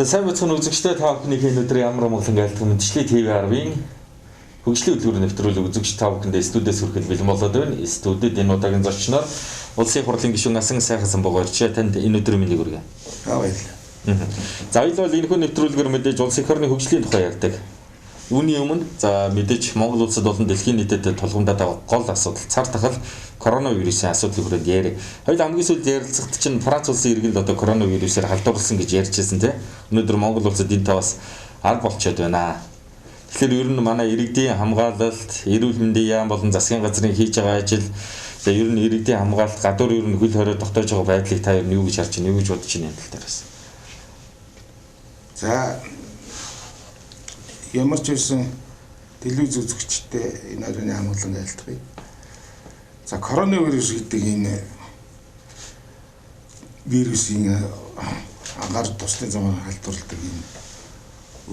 Сайн бацхан үзэгчдээ, та бүхний энэ өдөр ямар Монголын айлтгах мэдчилээ ТV10-ийн хөгжлийн хөтөлбөр нэвтрүүлэг үзэгч та бүхэндээ студиэс хүрэхэд бэлэн болоод байна. Студид энэ удаагийн зочноор Улсын хурлын гишүүн Асан Сайхан Богоорч танд энэ өдрийн мэндийг хүргье. Баярлалаа. За, хоёул бол энэхүү нэвтрүүлгээр мэдээж улс эх орны хөгжлийн тухай ярьдаг. Үүний өмнө за мэдээж Монгол улсад болон дэлхийн нийтэд тулгамдаад байгаа гол асуудал цар тахал коронавирусын асуудлын хүрээнд яриа. Хоёул хамгийн сүүлд ярилцахад чинь Франц улсын иргэнд одоо коронавирусаар халдварласан гэж ярьж байсан, тийм. Өнөөдөр Монгол улсад энэ таваас аль болчиход байна. Тэгэхээр ер нь манай иргэдийн хамгаалалт, эрүүл мэндийн яам болон засгийн газрын хийж байгаа ажил, за ер нь иргэдийн хамгаалалт, гадуур ер нь хөл хорой тогтоож байгаа байдлыг та ер нь юу гэж харж байна, юу гэж бодож байна энэ тал дээр бас? За, ямар ч байсан телевиз үзэгчтэй энэ оройн амгалан айлтгая. За, коронавирус гэдэг энэ вирусын ангаар туслын замаар халдварладаг энэ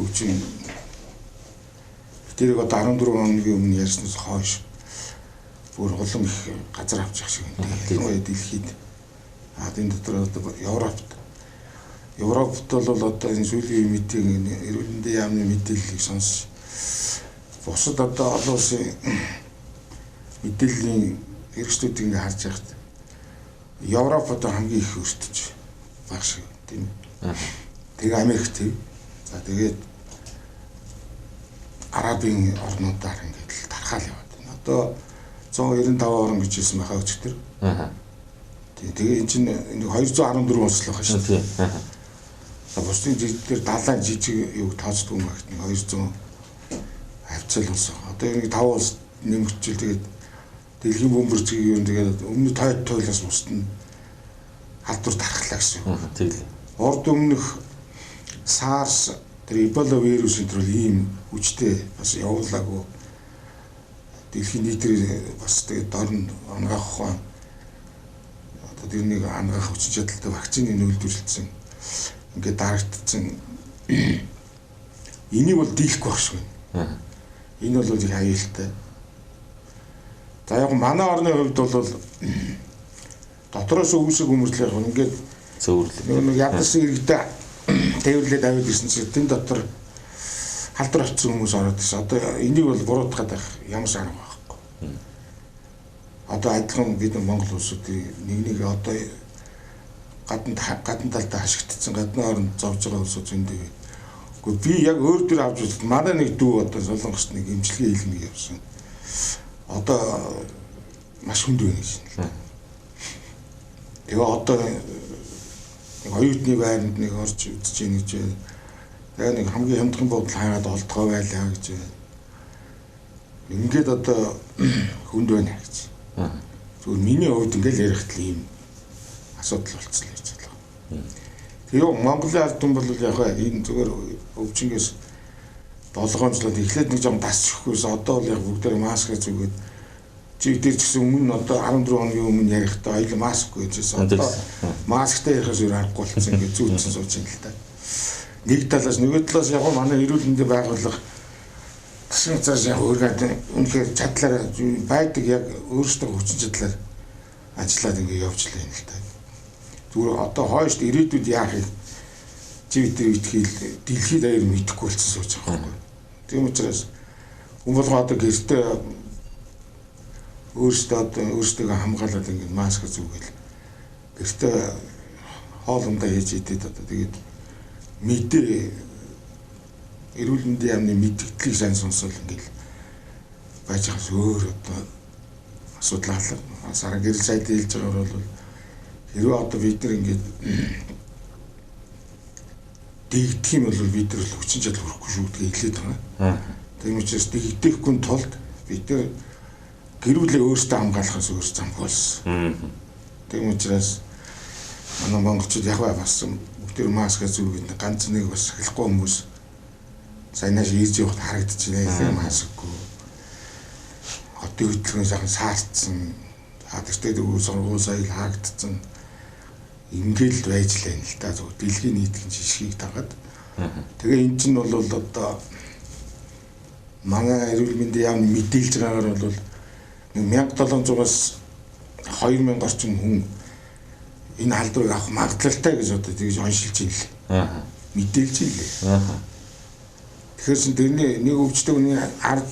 өвчин тэрийг одоо 14 хоногийн өмнө ярьснаас хойш бүр улам их газар авч явах шиг юм. Ялангуяа дэлхийд. А энэ дотор одоо Европт бол одоо энэ сүүлийн мэдээг, эрүүл мэндийн яамны мэдээллийг сонсч, бусад одоо олон улсын мэдээллийн хэрэгслүүдийг ингээ харж байхад Европ одоо хамгийн их өртөж баг шиг, тийм ээ. Тэгээ Америк тийм. За, тэгээд Арабын орнуудаар ингээд л тархаал яваад байна. Одоо 195 орн гэж хэлсэн байхаа өчигдөр. Тийм. Тэгээ энэ чинь 214 улс л байгаа шүү дээ. Бусдын жижиг далайн жижиг юг тооцдгүй юм багт нэг 200 хавцал улс. Одоо нэг 5 улс нэмэгдчихэл, тэгээд дэлхийн бөмбөрцгийг юу тэгээд өмнө тойд тойлоос бусд нь халдвар тархлаа гэсэн үг. Тийм. Урд өмнөх SARS, тэр Эбола вирус энэ төр ийм хүчтэй бас явуулаагүй. Дэлхийн нийтээр бас тэгээд дорн анагаах ухаан, одоо тэрнийг анагаах хүчин чадалтай вакцины үйлдвэрлэсэн, ингээд дарагдсан. Энийг бол дийлэхгүй байх шиг байна. Энэ бол их аюултай. За, яг манай орны хувьд бол дотроос үүсэг өмөртлөх ингээд зөөвөрлөө. Нэг ядсан иргэдээ тээвэрлээд аваад ирсэн чинь тэн дотор халдвар авчихсан хүмүүс ороод ирсэн. Одоо энийг бол буруутгаад байх ямар ч арга байхгүй. Одоо адилхан бид Монгол улсуудын нэг нэг одоо гадна талдаа хашигдсан, гадны оронд зовж байгаа улсууд зөндөө. Гэхдээ би яг өөр төр авч үзсэн. Манай нэг дүү одоо Солонгост нэг эмчилгээ хийлгэнэ явсан. Одоо маш хүнд байна гэж байна. Тэгээ одоо нэг оюутны байранд нэг орж үзэж гин гэж байна. Тэгээ нэг хамгийн хямдхан буудал хайгаад олдгоо байлаа гэж байна. Ингээд одоо хүнд байна гэж. Зүгээр миний хувьд ингээд ярихт л ийм асуудал болцсон л гэж бодлоо. Тэгээ Монголын ард түмэн бол яг энэ зүгээр өвчнгээс долгоомжлоод эхлээд нэг жам тасч өгөхгүйс одоо бол яг бүгдээр маскаа зүгээд, чи дээр ч гэсэн өмнө одоо 14 хоногийн өмнө ярихдаа аял маскгүй гэжсэн. Одоо масктай ярихаас өөр аргагүй болсон, ингээд зүүцсэн сууж юм л та. Нэг талаас, нөгөө талаас яг манай эрүүл мэндийн байгууллага засгийн газраас яг өөргөө үнэхээр чадлаараа байдаг, яг өөрсдөө хүчин чадлаар ажиллаад ингээд явж л юм л та. Зүгээр одоо хойш ирээдүйд яахыг чи бид нар итгэл дэлхийд даяар мэдэхгүй болсон сууж байгаа байхгүй. Тийм учраас хүн болгоо одоо гэртээ өөрсдөө одоо өөрсдөө хамгаалаад ингээд маск зүгээл гэртээ хоолундаа хийж идээд, одоо тэгээд мэдээ, эрүүл мэндийн яамны мэдээллийг сайн сонсвол ингээд байж байгаас өөр одоо асуудал алга. Саран гэрэл сайд хэлж байгаагаар бол хэрвээ одоо бид нар ингээд дэгдэх юм бол бид нар хүчин чадал хүрэхгүй шүү гэдгийг хэлээд байгаа. Тийм учраас дэгдэхгүй тулд бид нар гэр бүлээ өөрсдөө хамгаалахаас өөр замгүй болсон. Тийм учраас манай монголчууд яг бас бүгд маскаа зүгээд, ганц нэг бас сахилахгүй хүмүүс саянаас ирж явахад харагдчихлаа. Илүү маскгүй. Хотын хөдөлгөөн сайхан саардсан. Тэртээ дөрөв сургууль соёл хаагдсан. Ингээл байж л байна л та, зөв дэлхийн нийтийн жишгийг дагаад. Тэгээ эн чинь бол одоо манай эрүүл мэндийн яамны мэдээлж байгаагаар бол 1700-аас 2000 орчим хүн энэ халдварыг авах магадлалтай гэж одоо тэгж оншилж байна л. мэдээлж илээ. Тэгэхээр чин тэрний нэг өвчтөй хүний ард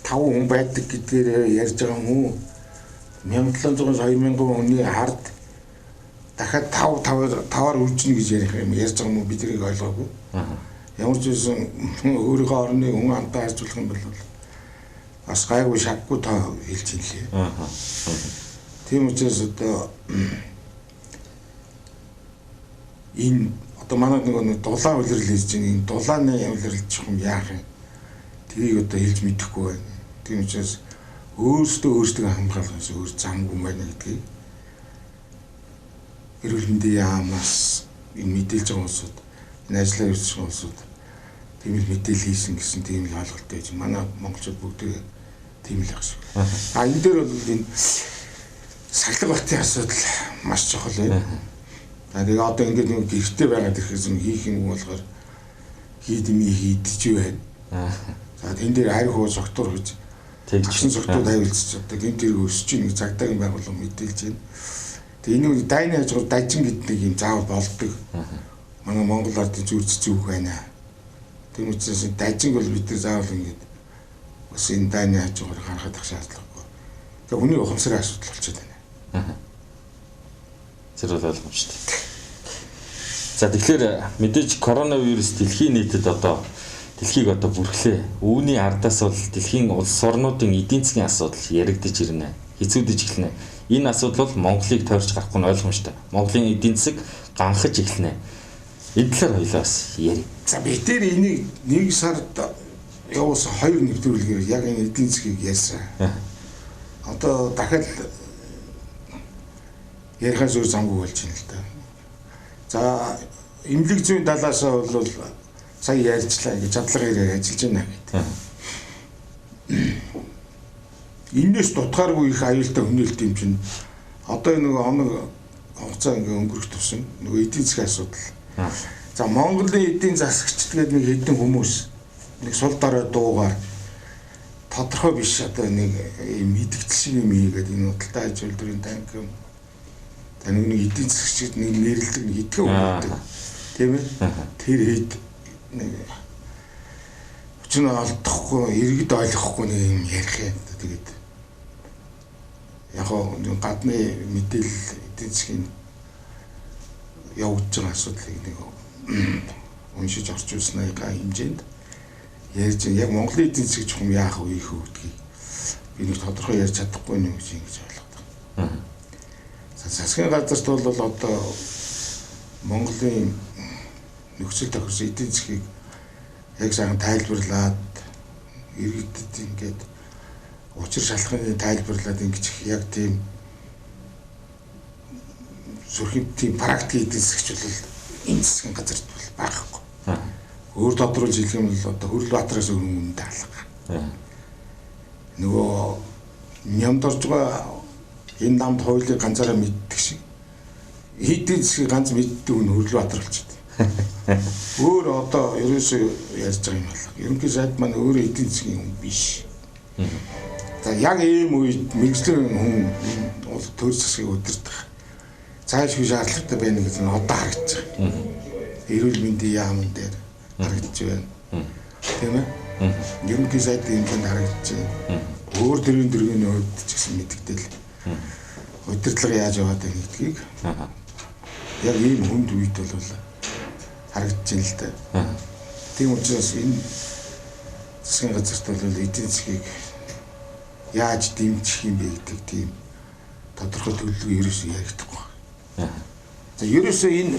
5 хүн байдаг гэдгээр ярьж байгаа юм уу? 1700-аас 2000 хүний ард дахиад 5 5-аар үржинэ гэж ярих юм ярьж байгаа юм уу? Бид тэрийг ойлгоогүй. Ямар ч байсан өөрийнхөө орны хүн амтаа харьцуулах юм бол бас гайгүй шаггүй тоо хэлж илээ. Тийм учраас одоо энэ одоо манай нэг дулаан улирал хийж байна. Энэ дулааны улирал чухам яах юм? Тэрийг одоо хэлж мэдэхгүй байна. Тийм учраас өөрсдөө хамгаалах өөр замгүй байна гэдгийг эрүүл мэндийн яамаас энэ мэдээлж байгаа улсууд, энэ ажиллаа явуулж байгаа улсууд тийм л мэдээлэл хийсэн гэсэн тийм л ойлголттой байж манай монголчууд бүгдээ тийм л байх шиг. А энэ дээр бол энэ сахилга батын асуудал маш чухал байна. За тэгээ одоо ингээд нэг гэрте байгаад ирэхээс нь хийх юм болохоор хийдмий хийдэж байна. За тэн дээр харь хуу согтуур гэж тэгсэн согтуу тавилцж одоо гэмт хэрэг өсөж нэг цагдаагийн байгууллага мэдээлж байна. Тэгээ энэ дайны хажуугаар дажин гэдэг нэг юм заавал болдог. Манай Монгол ардын зүр цэцүүх байна. Тийм учраас дажинг бол бид нар заавал ингээд бас энэ дайны хажуугаар гаргах шаардлагагүй. Тэгээ хүний ухамсарын асуудал болчиход байна. Тэр бол ойлгомжтой. За тэгэхээр мэдээж коронавирус дэлхийн нийтэд одоо дэлхийг одоо бүрхлээ. Үүний ардаас бол дэлхийн улс орнуудын эдийн засгийн асуудал яригдаж ирнэ. Хэцүүдэж эхэлнэ. Энэ асуудал бол Монголыг тойрч гарахгүй нь ойлгомжтой. Монголын эдийн засаг ганхаж эхэлнэ. Энэ талаар хоёлаа бас ярив. За бид тэр энийг нэг сард явуулсан хоёр нэвтрүүлгээр яг энэ эдийн засгийг ярьсан. Одоо дахиад ярихаас өөр замгүй болж байна л да. За эмнэлэг зүйн талаас бол сая ярьжлаа гэж чадлага ирээ ажиллаж байна гэдэг. Энээс дутгааргүй их аюултай хүнээлт юм чинь одоо энэ нөгөө оног хугацаа ингээ өнгөрөх тусам нөгөө эдийн засгийн асуудал. За Монголын эдийн засагчд гэдэг нэг хэдэн хүмүүс нэг сул дорой дуугаар тодорхой биш одоо нэг юм мэдгдэл шиг юм хийгээд энэ худалдаа аж үйлдвэрийн танк юм. За нэг эдийн засагчд нэг нэрлэдэг нэг итгэв өгдөг. Тийм ээ? Тэр хэд нэг учир нь олдохгүй, иргэд ойлгохгүй нэг юм ярих юм. Тэгээд яг нэг гадны мэдээлэл эдийн засгийн явагдаж байгаа асуудлыг нэг уншиж орчуулсныхаа хэмжээнд ярьж яг Монголын эдийн засаг чухам яах вэ их гэдгийг би нэг тодорхой ярьж чадахгүй юм гэж ингэж ойлгоод байна. За засгийн газарт бол одоо Монголын нөхцөл тохирсон эдийн засгийг яг сайхан тайлбарлаад иргэдэд ингээд учир шалтгааны тайлбарлаад ингэж яг тийм зүрхийн тийм практик эдийн засагч бол энэ засгийн газарт бол байхгүй. Өөр тодруулж хэлэх юм бол одоо Хөрөл Баатараас өөр үнэтэй алга. Нөгөө нямд орж байгаа энэ намд хуулийг ганцаараа мэддэг шиг эдийн засгийг ганц мэддэг нь Хөрөл Баатар болчиход. Өөр одоо ерөөсөө ярьж байгаа юм алга. Ерөнхий сайд маань өөрөө эдийн засгийн хүн биш. За яг ийм үед мэргэжлийн хүн бол төр засгийг удирдах цаашгүй шаардлагатай байна гэж нь одоо харагдаж байгаа. Эрүүл мэндийн яамн дээр харагдаж байна. Тийм ээ? Ерөнхий сайдын хэмжээнд харагдаж байна. Өөр төрлийн дөрвийн хувьд ч гэсэн мэдэгдэл. Удирдлага яаж яваад байна гэдгийг яг ийм хүнд үед бол харагдаж байна л да. Тийм учраас энэ засгийн газарт бол эдийн засгийг яаж дэмжих юм бэ гэдэг тийм тодорхой төлөвлөгөө ерөөсөө яригдахгүй. За ерөөсөө энэ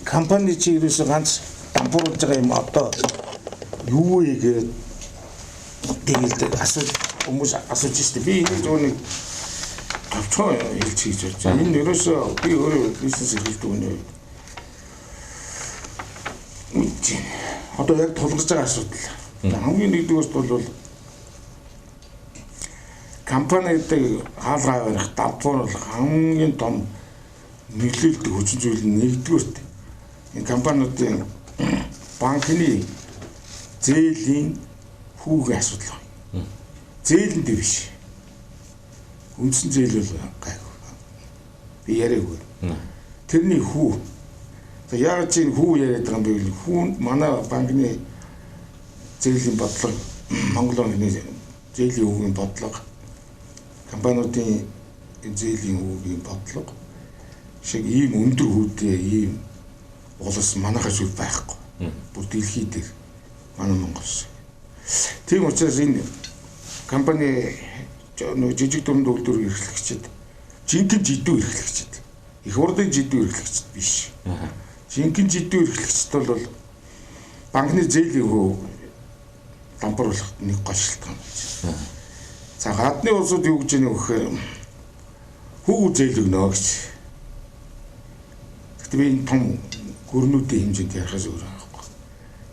компани чи ерөөсөө ганц дампууруулж байгаа юм одоо юу вэ гэдэг тэгэл асууж хүмүүс асууж штэ. Би энийг зөвхөн нэг товчхон хэлж хийж байна. Энэ ерөөсөө би өөрөө бизнес эрхэлдэг хүний үед одоо яг тулгарч байгаа асуудал. Хамгийн нэгдүгээрт бол компаниудыг хаалгаа барих дампууруулах хамгийн том нөлөөлдөг хүчин зүйл нь нэгдүгээрт энэ компаниудын банкны зээлийн хүүгийн асуудал байна. Зээлэн дээр биш. Үндсэн зээл бол гайгүй. Би яриаггүй. Тэрний хүү. За яг чи энэ хүү яриад байгаа юм бэ гэвэл хүү манай банкны зээлийн бодлого, Монгол банкны зээлийн хүүгийн бодлого, компаниудын зээлийн хүүгийн бодлого шиг ийм өндөр хүүдээ ийм улс манайхаас үл байхгүй. Бүр дэлхий дээр манай Монгол шиг. Тийм учраас энэ компани нөгөө жижиг дүрмд үйлдвэр эрхлэгчид жинхэнэ жидүү эрхлэгчид, их хурлын жидүү эрхлэгчид биш. Жинхэнэ жидүү эрхлэгчид бол банкны зээлийн хүү дампууруулах нэг гол шалтгаан байж. За гадны улсууд юу гэж нэв гэхээр хүүг зээл өгнө гэж. Гэхдээ би энэ том гүрнүүдийн хэмжээнд ярихаас өөр байхгүй.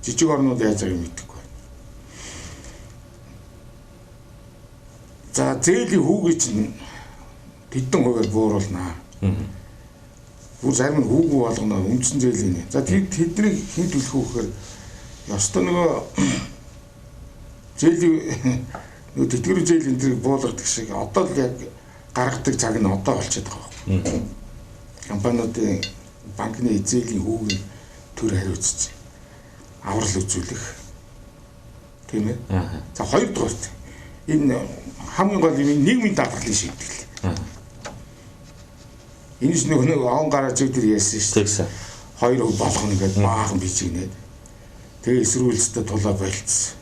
Жижиг орнууд яаж байгааг мэдэхгүй. За зээлийн хүүгийг чинь тэдэн хувиар бууруулнаа. Бүр зарим нь хүүгүү болгоно үндсэн зээлийн. За тэднийг хэн төлөх вэ гэхээр ёстой нөгөө зээлийн нөгөө тэтгэврийн зээл энэ тэрийг буулгадаг шиг одоо л яг гаргадаг цаг нь одоо болчиход байгаа байхгүй. Компаниудын банкны зээлийн хүүгийн төр хариуцж аврал үзүүлэх. Тийм ээ. За хоёрдугаарт энэ хамгийн гол юм нийгмийн даатгалын шийтгэл. Энэ ч нөгөө он гараа зүг дээр ярьсан шүү дээ. Хоёр болгоно гэдээ баахан бичигнээд. Тэгээ эсрүүлцтэй тулаа болцсон.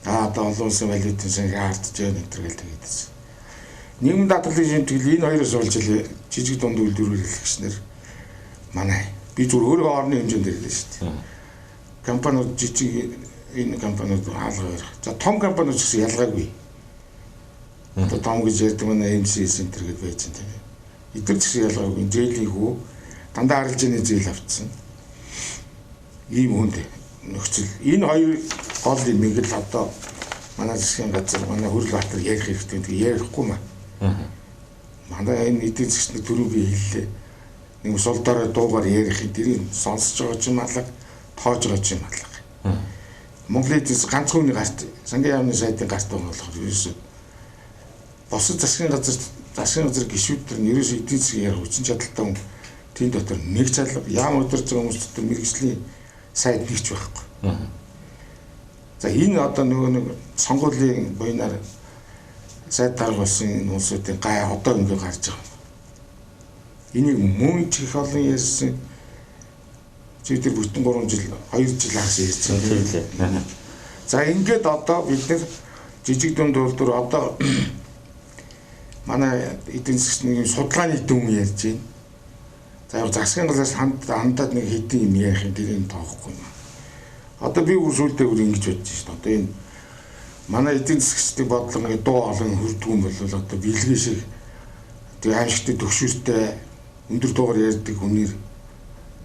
Аа одоо олон улсын валютын сан яардж байгаа энэ төр гэл тэгээд. Нийгмийн даатгалын шийтгэл энэ хоёроос болж л жижиг дунд үйлдвэрлэл эрхлэгчнэр манай би зүгээр өөрөө орны хэмжээнд хэллээ шүү дээ. Компаниуд жижиг энэ компаниуд хаалга барих. За том компаниуд ч гэсэн ялгаагүй. Одоо том гэж ярьдаг манай MC Center гэдээ байж байна тийм ээ. Эдгээр ч гэсэн ялгаагүй. Зээлийн хүү дандаа арилжааны зээл авцсан. Ийм хүнд нөхцөл. Энэ хоёр гол юмыг л одоо манай засгийн газар, манай Хөрөл Баатар ярих хэрэгтэй. Тэгээ ярихгүй маа. Манай энэ эдийн засгийн түрүү би хэллээ. Нэг сул дорой дуугаар ярих тэрийг сонсож байгаа ч юм алга, тоож байгаа ч юм алга. Монголын эдийн засгийн ганц хүний гарт, сангийн яамны сайдын гарт байгаа болохоор ерөөсөө бусад засгийн газар гишүүд төр нь ерөөсөө эдийн засгийн ярих хүчин чадалтай хүн тийм дотор нэг чалга яам удирж байгаа хүмүүс дотор мэргэжлийн сайд нэгч байхгүй. За энэ одоо нөгөө нэг сонгуулийн буйнаар сайд дарга болсон энэ улсуудын гай одоо ингэ гарч байгаа. Энийг мөн ч их олон ярьсан. Чи тэр бүтэн 3 жил 2 жил хагас ярьсан. За ингээд одоо бид нэр жижиг дунд үйлдвэр одоо манай эдийн засгийн судалгааны дүн ярьж байна. За яг засгийн газраас хандаад нэг хэдэн юм ярих юм тэрийг тоохгүй юм. Одоо би бүр сүүлдээ бүр ингэж бодож шít. Одоо энэ манай эдийн засгчдын бодлого ингээд дуу хоолой хүрдгүй юм бол одоо бэлгээ шиг тэг аимшигтэй төгшүүртэй өндөр дуугаар ярьдаг хүнээр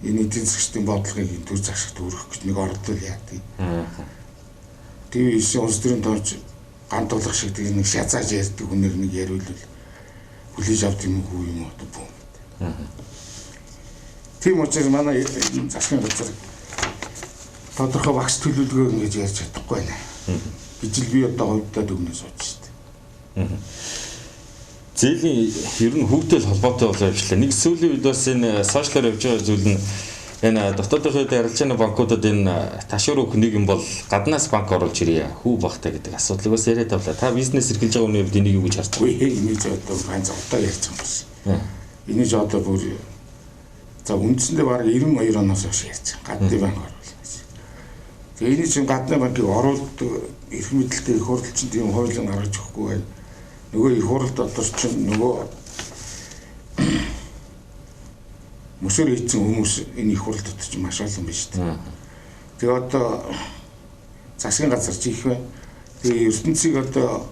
энэ эдийн засгчдын бодлогыг төр засагт өргөх гэж нэг оролдол яадаг. ТV9 улс төрийн тооч гантуулах шиг тэг нэг шазааж ярьдаг хүнээр нэг яриулвал хүлээж авд юм уу юм одоо бүү. Тийм учраас манай засгийн газар тодорхой багц төлөвлөгөө ингэж ярьж чадахгүй байна. Гэж л би одоо хувьдаа дүгнээ сууж шít. Зээлийн ер нь хүүтэй холбоотой болоо явчлаа. Нэг сүүлийн үед бас энэ сошиалар явж байгаа зүйл нь энэ дотоодын хувьд арилжааны банкудад энэ ташуур өгөх нэг юм бол гаднаас банк оруулж ирье. Хүү багтай гэдэг асуудлыг бас яриад авлаа. Та бизнес эрхэлж байгаа хүний хувьд энийг юу гэж харж байгаа вэ? Энийг одоо ганц одоо ярьж байгаа юм байна. Энийг одоо бүр за үндсэндээ бараг 92 оноос хойш ярьж байгаа. Гадны банк оруулах гэж. Тэгээ энийг чинь гадны банкыг оруулдаг эрх мэдэлтэй их хурл чинь тийм хуулийн гаргаж өгөхгүй байна. Нөгөө их хурл дотор чинь нөгөө мөсөр хийсэн хүмүүс энэ их хурл дотор чинь маш олон байна шүү дээ. Тэгээ одоо засгийн газар чи их байна. Тэгээ ертөнцийг одоо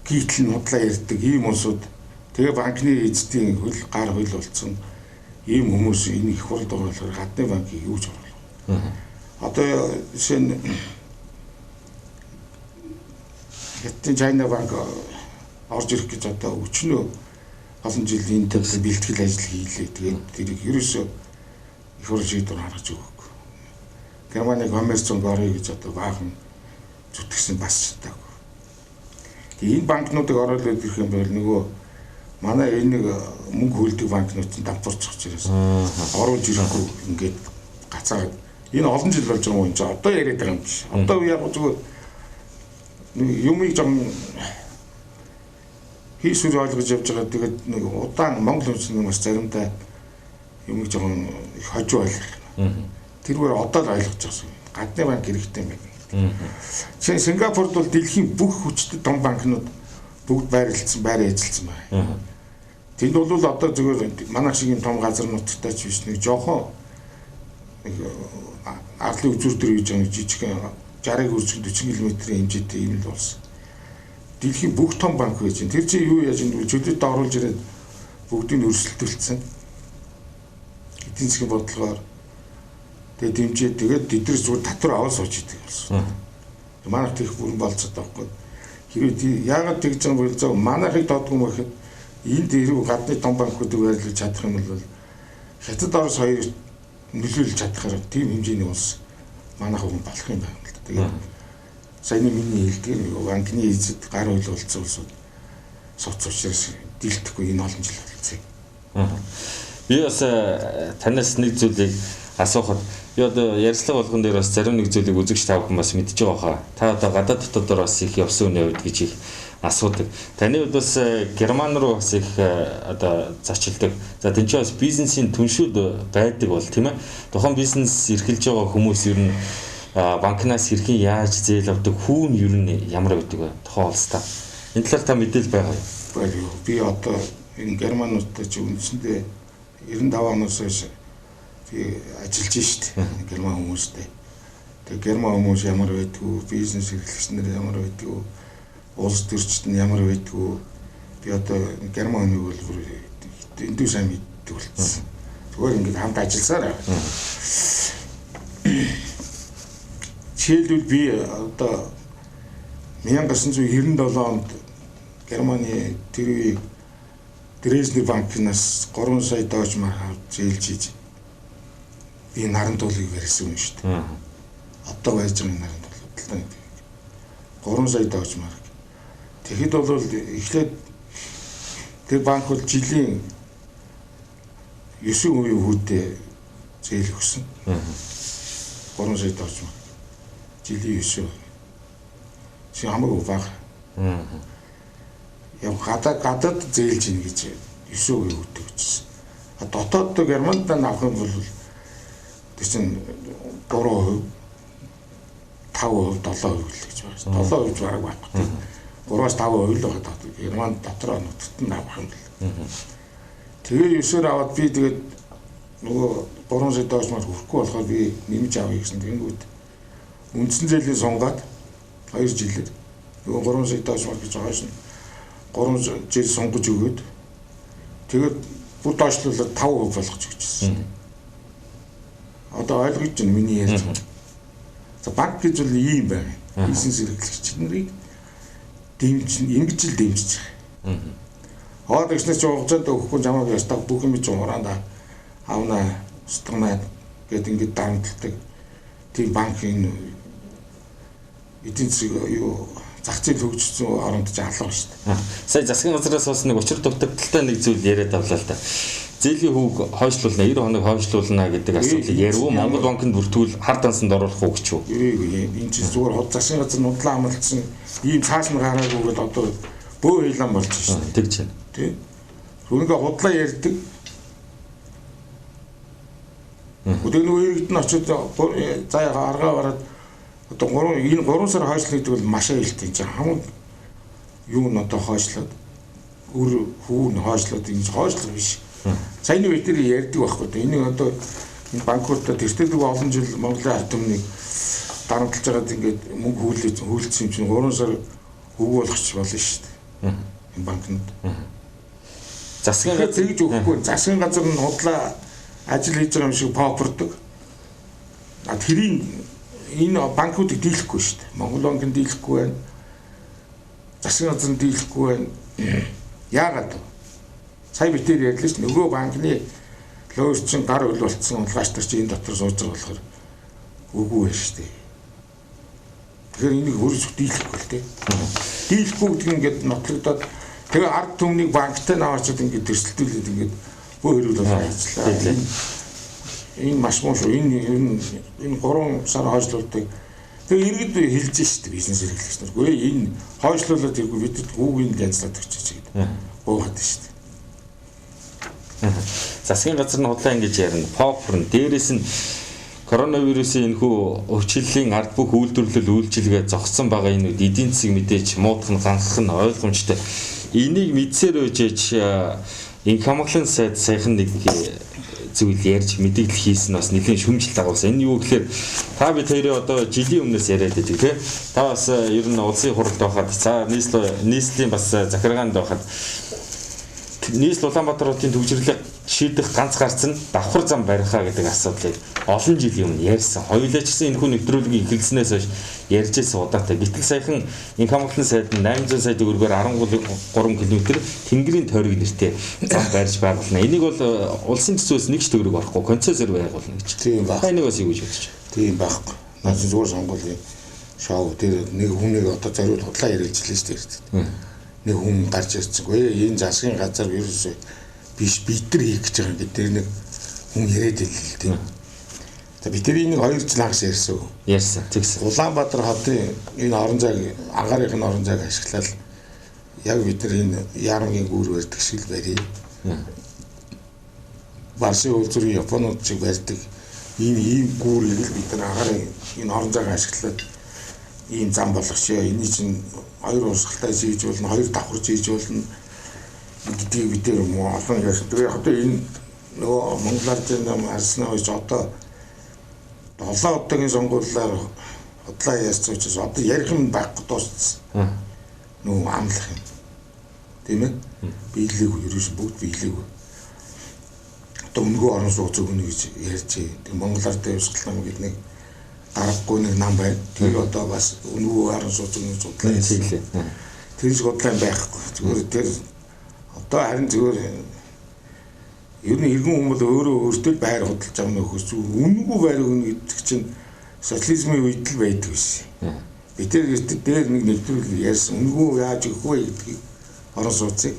гítэл нь худлаа ярьдаг ийм улсууд тэгээ банкны эзэдийн хөл гар хөл болцсон ийм хүмүүс энэ их хурл болохоор гадны банкыг юу ч оруулах. Одоо жишээ нь Хятадын China банк орж ирэх гэж одоо өчнөө олон жил энэ төлөв бэлтгэл ажил хийлээ. Тэгээд тэрийг ерөөсөө их хурл шийдвэр гаргаж өгөөгүй. Германы Commerzbank орё гэж одоо баахан зүтгэсэн бас чадаагүй. Тэгээ энэ банкнуудыг оруулаад ирэх юм бол нөгөө Манай энэ нэг мөнгө хөлдөг банкнууд чинь дампуурч учраас оруулж ирэхгүй ингээд гацаагаад энэ олон жил болж байгаа юм чи одоо яриад байгаа юм биш. Одоо яг зүгээр юмыг жам хийсвэр ойлгож явж байгаа. Тэгээд нэг удаан Монгол хүмүүс нэг маш заримдаа юмыг жоохон их хожуу ойлгох. Тэргээр одоо л ойлгож байгаа юм. Гадны банк хэрэгтэй юм байна. Жишээ нь Сингапурт бол дэлхийн бүх хүчтэй том банкнууд бүгд байрлалцсан, байраа эзэлсэн байна. Тэнд бол одоо зүгээр манай шиг юм том газар нутагтай ч биш нэг жоохон нэг арлын үзүүр дээр хийж байгаа жижигхэн 60-ыг үржих 40 км-ийн хэмжээтэй юм л болсон. Дэлхийн бүх том банк байж байна. Тэр чинь юу яаж юм бэ? Чөлөөт оруулж ирээд бүгдийг нь өрсөлдүүлсэн. Эдийн засгийн бодлогоор тэгээ дэмжиж тэгээд тэднээс зүгээр татвар аваад сууж идэг болсон. Манайх тийх бүрэн болцоод байхгүй. Хэрвээ яагаад тэгж байгаа юм бэ? Зөв манайхыг додгүй юм гэхэд энд ирүү гадны том банкуудыг байрлуулж чадах юм бол Хятад Орос хоёр нөлөөлж чадахаар тийм хэмжээний улс манайх хүн болох юм байна л да. Тэгээд саяны миний хэлдэг нэг банкны эзэд гар үйл болцсон улсууд суц учраас дийлдэхгүй энэ олон жил болцсон. Би бас танаас нэг зүйлийг асуухад би одоо ярилцлага болгон дээр бас зарим нэг зүйлийг үзэгч та бүхэн бас мэдж байгаа хаа. Та одоо гадаад дотоодоор бас их явсан үний хувьд гэж их асуудаг. Таны хувьд бас Герман руу бас их одоо зочилдог. За тэнцээ бас бизнесийн түншүүд байдаг бол тийм ээ. Тухайн бизнес эрхэлж байгаа хүмүүс ер нь банкнаас хэрхэн яаж зээл авдаг, хүүн ер нь ямар байдаг вэ? Тухайн улстай. Энэ талаар та мэдээлэл байгаа юу? Би одоо энэ Германуудтай чи үндсэндээ 95 оноос хойш би ажиллаж шít Герман хүмүүстэй. Тэгээ Герман хүмүүс ямар байдгүй, бизнес эрхлэгч нар ямар байдгүй, улс төрчид нь ямар байдгүй. Би одоо Герман хүнийг бол бүр эндүү сайн мэддэг болчихсон. Зүгээр ингээд хамт ажилласаар. Жишээлбэл би одоо 1997 онд Германы тэр үеийн Дрезден банкнаас 3 сая дойч марк авч зээлж хийж би наран туулыг барьсан юм шүү дээ. Одоо байж байгаа наран туулыг 3 сая дойч марк. Тэгэхэд бол эхлээд тэр банк бол жилийн 9% хүүтэй зээл өгсөн. 3 сая дойч марк. Жилийн 9%. Чи хамаагүй бага. Яг гадаад зээлж ийн гэж 9% өгдөг гэсэн. А дотоод Германд авах юм бол тэр чинь 3%, 5%, 7% л гэж байна. 7% бараг байхгүй. 3-аас 5% л байгаа. Германд дотроо нутагт нь авах юм бол. Тэгээ 9-оор аваад би тэгээд нөгөө 3 сая дойч марк хүрэхгүй болохоор би нэмж авъя гэсэн. Тэгэнгүүт үндсэн зээлийн сунгаад 2 жилээр нөгөө 3 сая дойч марк гэж хойш нь 3 жил сунгаж өгөөд тэгээд бүр доошлуулаад 5% болгож өгчихсэн. Одоо ойлгож байна миний ярьж байгаа. За банк гэж бол ийм байна. Бизнес эрхлэгч нарыг дэмжин, ингэж л дэмжиж байгаа. Хоод гэснээр чи хугацаанд өгөхгүй чамайг ястаа бүх юм чи хураандаа авна, устгана гэд ингэж дарамталдаг. Тийм банк энэ эдийн засаг юу зах зээл хөгжсөн оронд ч алга шүү дээ. Сая засгийн газраас бас нэг учир дутагдaltaй нэг зүйл яриад авлаа л да. Зээлийн хүүг хойшлуулна, 90 хоног хойшлуулна гэдэг асуудлыг ярив. Монгол банкнд бүртгүүл хар дансанд оруулах уу гэж юу? Энэ чинь зүгээр хот засгийн газар нудлаа амлалцсан ийм цааш нь гараагүй гэдээ одоо бөө хилан болж шүү дээ. Тэгж байна. Тий. Ингээ худлаа ярьдаг. Тэгээ нөгөө иргэд нь очиод за аргаа бараад одоо 3 энэ 3 сар хойшлоо гэдэг бол маш аюултай. Энэ чинь хамаг юу н одоо хойшлоод үр хүү нь хойшлоод энэ хойшлох биш. Саяны үе дээр ярьдаг байхгүй. Энийг одоо энэ банкудад тэртээ дүү олон жил Монголын ард түмнийг дарамтлж байгаад ингээд мөнгө хүлээсэн юм чинь 3 сар хөвгөө болгоч болно шүү дээ. Энэ банкнууд. Засгийн газар тэгж өгөхгүй. Засгийн газар нь худлаа ажил хийж байгаа юм шиг попордог. А тэрийг энэ банкуудыг дийлэхгүй шүү дээ. Монгол банк нь дийлэхгүй байна. Засгийн газар нь дийлэхгүй байна. Яагаад вэ? Сая би тэр ярьлаа шүү. Нөгөө банкны лоер чинь гар үл болцсон улгаач нар чинь энэ дотор сууж байгаа болохоор үгүй байна шүү дээ. Тэгэхээр энийг өөрөөсөө дийлэхгүй л дээ. Дийлэхгүй гэдэг нь ингээд нотлогдоод Тэгээ ард түмнийг банктай наваачаад ингээд өрсөлдүүлээд ингээд бөө хэрүүл болоо ажиллаа. Энэ маш муу шүү. Энэ энэ 3 сар хойшлуулдаг. Тэгээ иргэд хэлж штэ бизнес эрхлэгч нар. Үгүй энэ хойшлуулаад иргүй бидэд хүүгийн янзлаад өгчээч гэдэг. Буугаад штэ. Засгийн газар нь худлаа ингэж ярина. Попер нь дээрээс нь коронавирусын энэхүү өвчлөлийн ард бүх үйлдвэрлэл үйлчилгээ зогссон байгаа энэ үед эдийн засаг мэдээж муудах нь ганхах нь ойлгомжтой. Энийг мэдсээр байж инх хамгаалан сайд саяхан нэг зүйл ярьж мэдээлэл хийсэн бас нэлийн шүмжил дагуулсан. Энэ юу гэхээр та бид хоёрын одоо жилийн өмнөөс яриад байдаг тий. Та бас ер нь улсын хуралд байхад за нийслэлийн бас захиргаанд байхад нийслэл Улаанбаатар хотын төвжирлийг шийдэх ганц гарц нь давхар зам барихаа гэдэг асуудлыг олон жилийн өмнө ярьсан. Хоёулаа ч гэсэн энэхүү нэвтрүүлгийг эхэлснээс хойш ярьж байсан удаатай. Гэтэл саяхан инх хамгаалан сайд нь 800 сая төгрөгөөр 13 км Тэнгэрийн тойрог нэртэй зам барьж байгуулна. Энийг бол улсын төсвөөс нэг ч төгрөг орохгүй концессор байгуулна гэж. Тийм байх. Энийг бас юу гэж бодож байна? Тийм байхгүй. Наад чинь зүгээр сонгуулийн шоу тэр нэг хүнийг одоо зориуд худлаа ярилжлээ шүү дээ. Нэг хүн гарч ирсэн. Энэ засгийн газар ерөөсөө биш бид нар хийх гэж байгаа гэдэг нэг хүн яриад хэлээ л тийм. За бид нар энийг 2 жил хагас ярьсан. Ярьсан. Тэгсэн. Улаанбаатар хотын энэ орон зайг агаарын орон зайг ашиглаад яг бид нар энэ яармгийн гүүр барьдаг шиг л барья. Барсын үйлдвэрийн Японууд шиг барьдаг энэ ийм гүүрийг л бид нар агаарын энэ орон зайг ашиглаад ийм зам болгочихъя. Эний чинь хоёр урсгалтай хийж болно, хоёр давхар хийж болно гэдгийг бид нар олон ярьсан. Тэгээ яг одоо энэ нөгөө Монгол Ардын нам арснаа гэж одоо 7 удаагийн сонгуулиар худлаа ярьсан учраас одоо ярих юм байхгүй дууссан. Нөгөө амлах юм. Тийм ээ? Биелээгүй ерөөс бүгд биелээгүй. Одоо өнгөө орон сууц өгнө гэж ярьж. Тэг Монгол Ардын хувьсгал нам гэдэг нэг даргагүй нэг нам байна. Тэр одоо бас өнгөө орон сууц өгнө гэж худлаа ярьсан. Тэр шиг худлаа юм байхгүй. Зүгээр тэр одоо харин зүгээр ер нь иргэн хүмүүс өөрөө өөртөө байр худалдаж авах нөхөс үнэгүй байр өгнө гэдэг чинь социализмын үед л байдаг байсан. Бид тэр дээр нэг нэвтрүүлэг ярьсан. Үнэгүй яаж өгөх вэ гэдгийг орон сууцыг.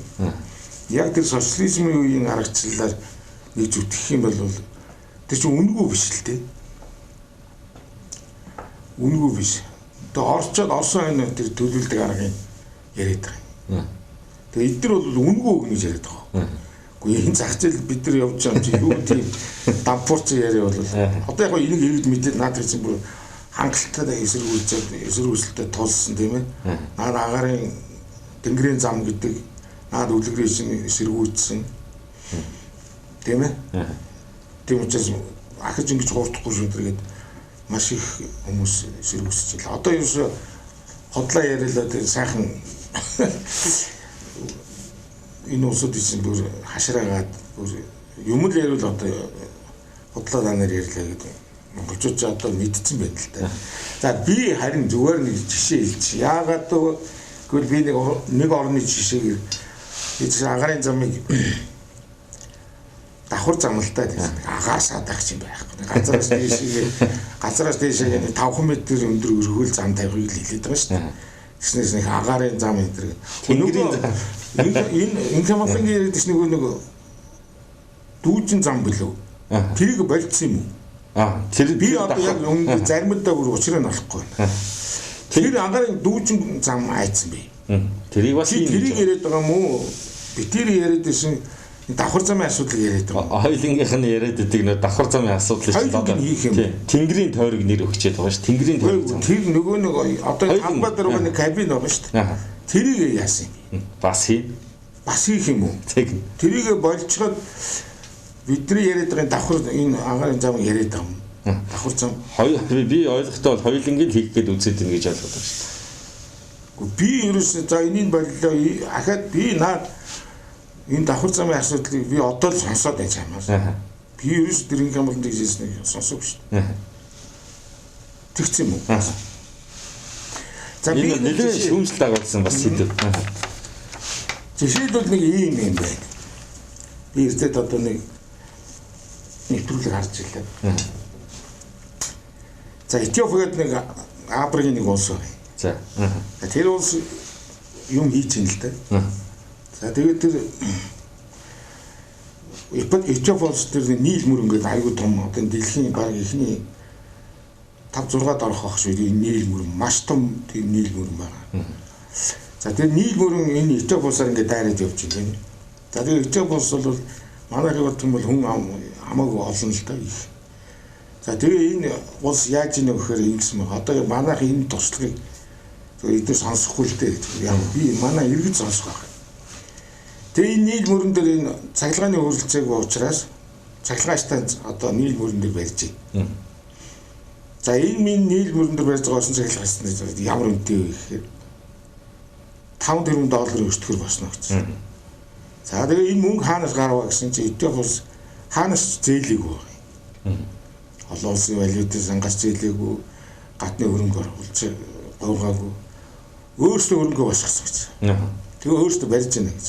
Яг тэр социализмын үеийн аргачлалаар нэг зүтгэх юм бол тэр чинь үнэгүй биш л дээ. Үнэгүй биш. Тэгээ орчоод орсон энэ тэр төлөвлөдөг аргыг яриад байгаа юм. Тэгээ эдгээр бол үнэгүй өгнө гэж яриад байгаа. Үгүй энэ зах зээл бид нар явж байгаа юм чи юу тийм дампуурч яриа бол одоо яг энийг иргэд мэдээд наад гэсэн бүр хангалттай эсэргүүцээд эсэргүүцэлтэй тулсан тийм ээ. Наад агаарын тэнгэрийн зам гэдэг наад үлгэрийн чинь эсэргүүцсэн. Тийм ээ. Тийм учраас ахиж ингэж хуурдахгүй шүү дээ гээд маш их хүмүүс эсэргүүцэж байлаа. Одоо ерөөсөө хотлоо яриалаа тэр сайхан энэ улсууд чинь бүр хашраагаад бүр юм л яриул одоо худлаа данаар ярьлаа гэдэг монголчууд ч одоо мэдсэн байна л да. За би харин зүгээр нэг жишээ хэлчих. Яагаад гэвэл би нэг орны жишээг би чинь агарын замыг давхар зам л та гэсэн. Агаар саадах чинь байхгүй. Газараас дээшээ 5 м өндөр өргөл зам тавихыг л хэлээд байгаа шүү дээ. Тэгснээс нэг агарын зам энэ төр. Тэнгэрийн зам. Энэ инхамлангийн яриад чинь нөгөө дүүжин зам билүү. Тэрийг болцсон юм уу? Тэр би одоо яг заримдаа бүр учрыг нь олохгүй байна. Тэр агарын дүүжин зам айцсан бэ. Тэрийг бас тэрийг яриад байгаа юм уу? Би тэр яриад байсан давхар замын асуудлыг яриад байгаа. Хоёулынгийнх нь яриад байдаг нөө давхар замын асуудлыг чинь одоо Тэнгэрийн тойрог нэр өгчээд байгаа шүү. Тэнгэрийн тойрог зам. Тэр нөгөө нэг одоо Хамбаатар руу нэг кабин байгаа шүү дээ. Тэрийг яасан юм? Бас хий. Бас хийх юм уу? Тэг. Тэрийг болцоход бидний яриад байгаа давхар энэ агарын замыг яриад байгаа юм. Давхар зам. Би ойлгохдоо бол хоёулангийг хийх гээд үзээд байна гэж ойлгоод байгаа шүү дээ. Гэхдээ би ерөөсөө за энийг боллоо ахаад би наад энэ давхар замын асуудлыг би одоо л сонсоод байж хамаас. Би ерөөс тэр инх амланд гэж хэлснийг сонсоогүй шүү дээ. Тэгсэн юм уу? За би нэлээд шүүмжил дагуулсан бас сэдв. Жишээлбэл нэг ийм юм байна. Би эрдээд одоо нэг нэвтрүүлэг харж илээ. За Этиопид нэг Африкийн нэг улс байна. За. Тэр улс юм хийж ин л дээ. За тэгээд тэр Этиоп улс тэр Нийл мөрөн гэдэг айгүй том одоо дэлхийн баг эхний 5 6-ад орох байх шүү. Энэ Нийл мөрөн маш том тийм Нийл мөрөн байна. За тэр Нийл мөрөн энэ Этиоп улсаар ингээд дайраад явж байна тийм. За тэр Этиоп улс бол манайхыг бодох юм бол хүн хамаагүй олон л да их. За тэгээ энэ улс яаж ийнэ гэхээр ингэсэн баг. Одоо манайх энэ туршлагыг эдгээр сонсохгүй л дээ. Яг би манай иргэд сонсох байх. Тэгээ энэ Нийл мөрөн дээр энэ цахилгааны өрөлдсөөгүй учраас цахилгаанчтай одоо Нийл мөрөн дээр барьж байна. За энэ минь Нийл мөрөн дээр барьж байгаа усан цахилгаан ямар үнэтэй вэ гэхээр 5 тэрбум долларын өртгөр босно гэсэн. За тэгээ энэ мөнгө хаанаас гарав гэсэн чинь Этиоп улс хаанаас зээлээгүй байна. Олон улсын валютын сангаас зээлээгүй, гадны хөрөнгө оруулж говьгаагүй. Өөрсдөө хөрөнгө босгосон гэж. Тэгээ өөрсдөө барьж байна гэж.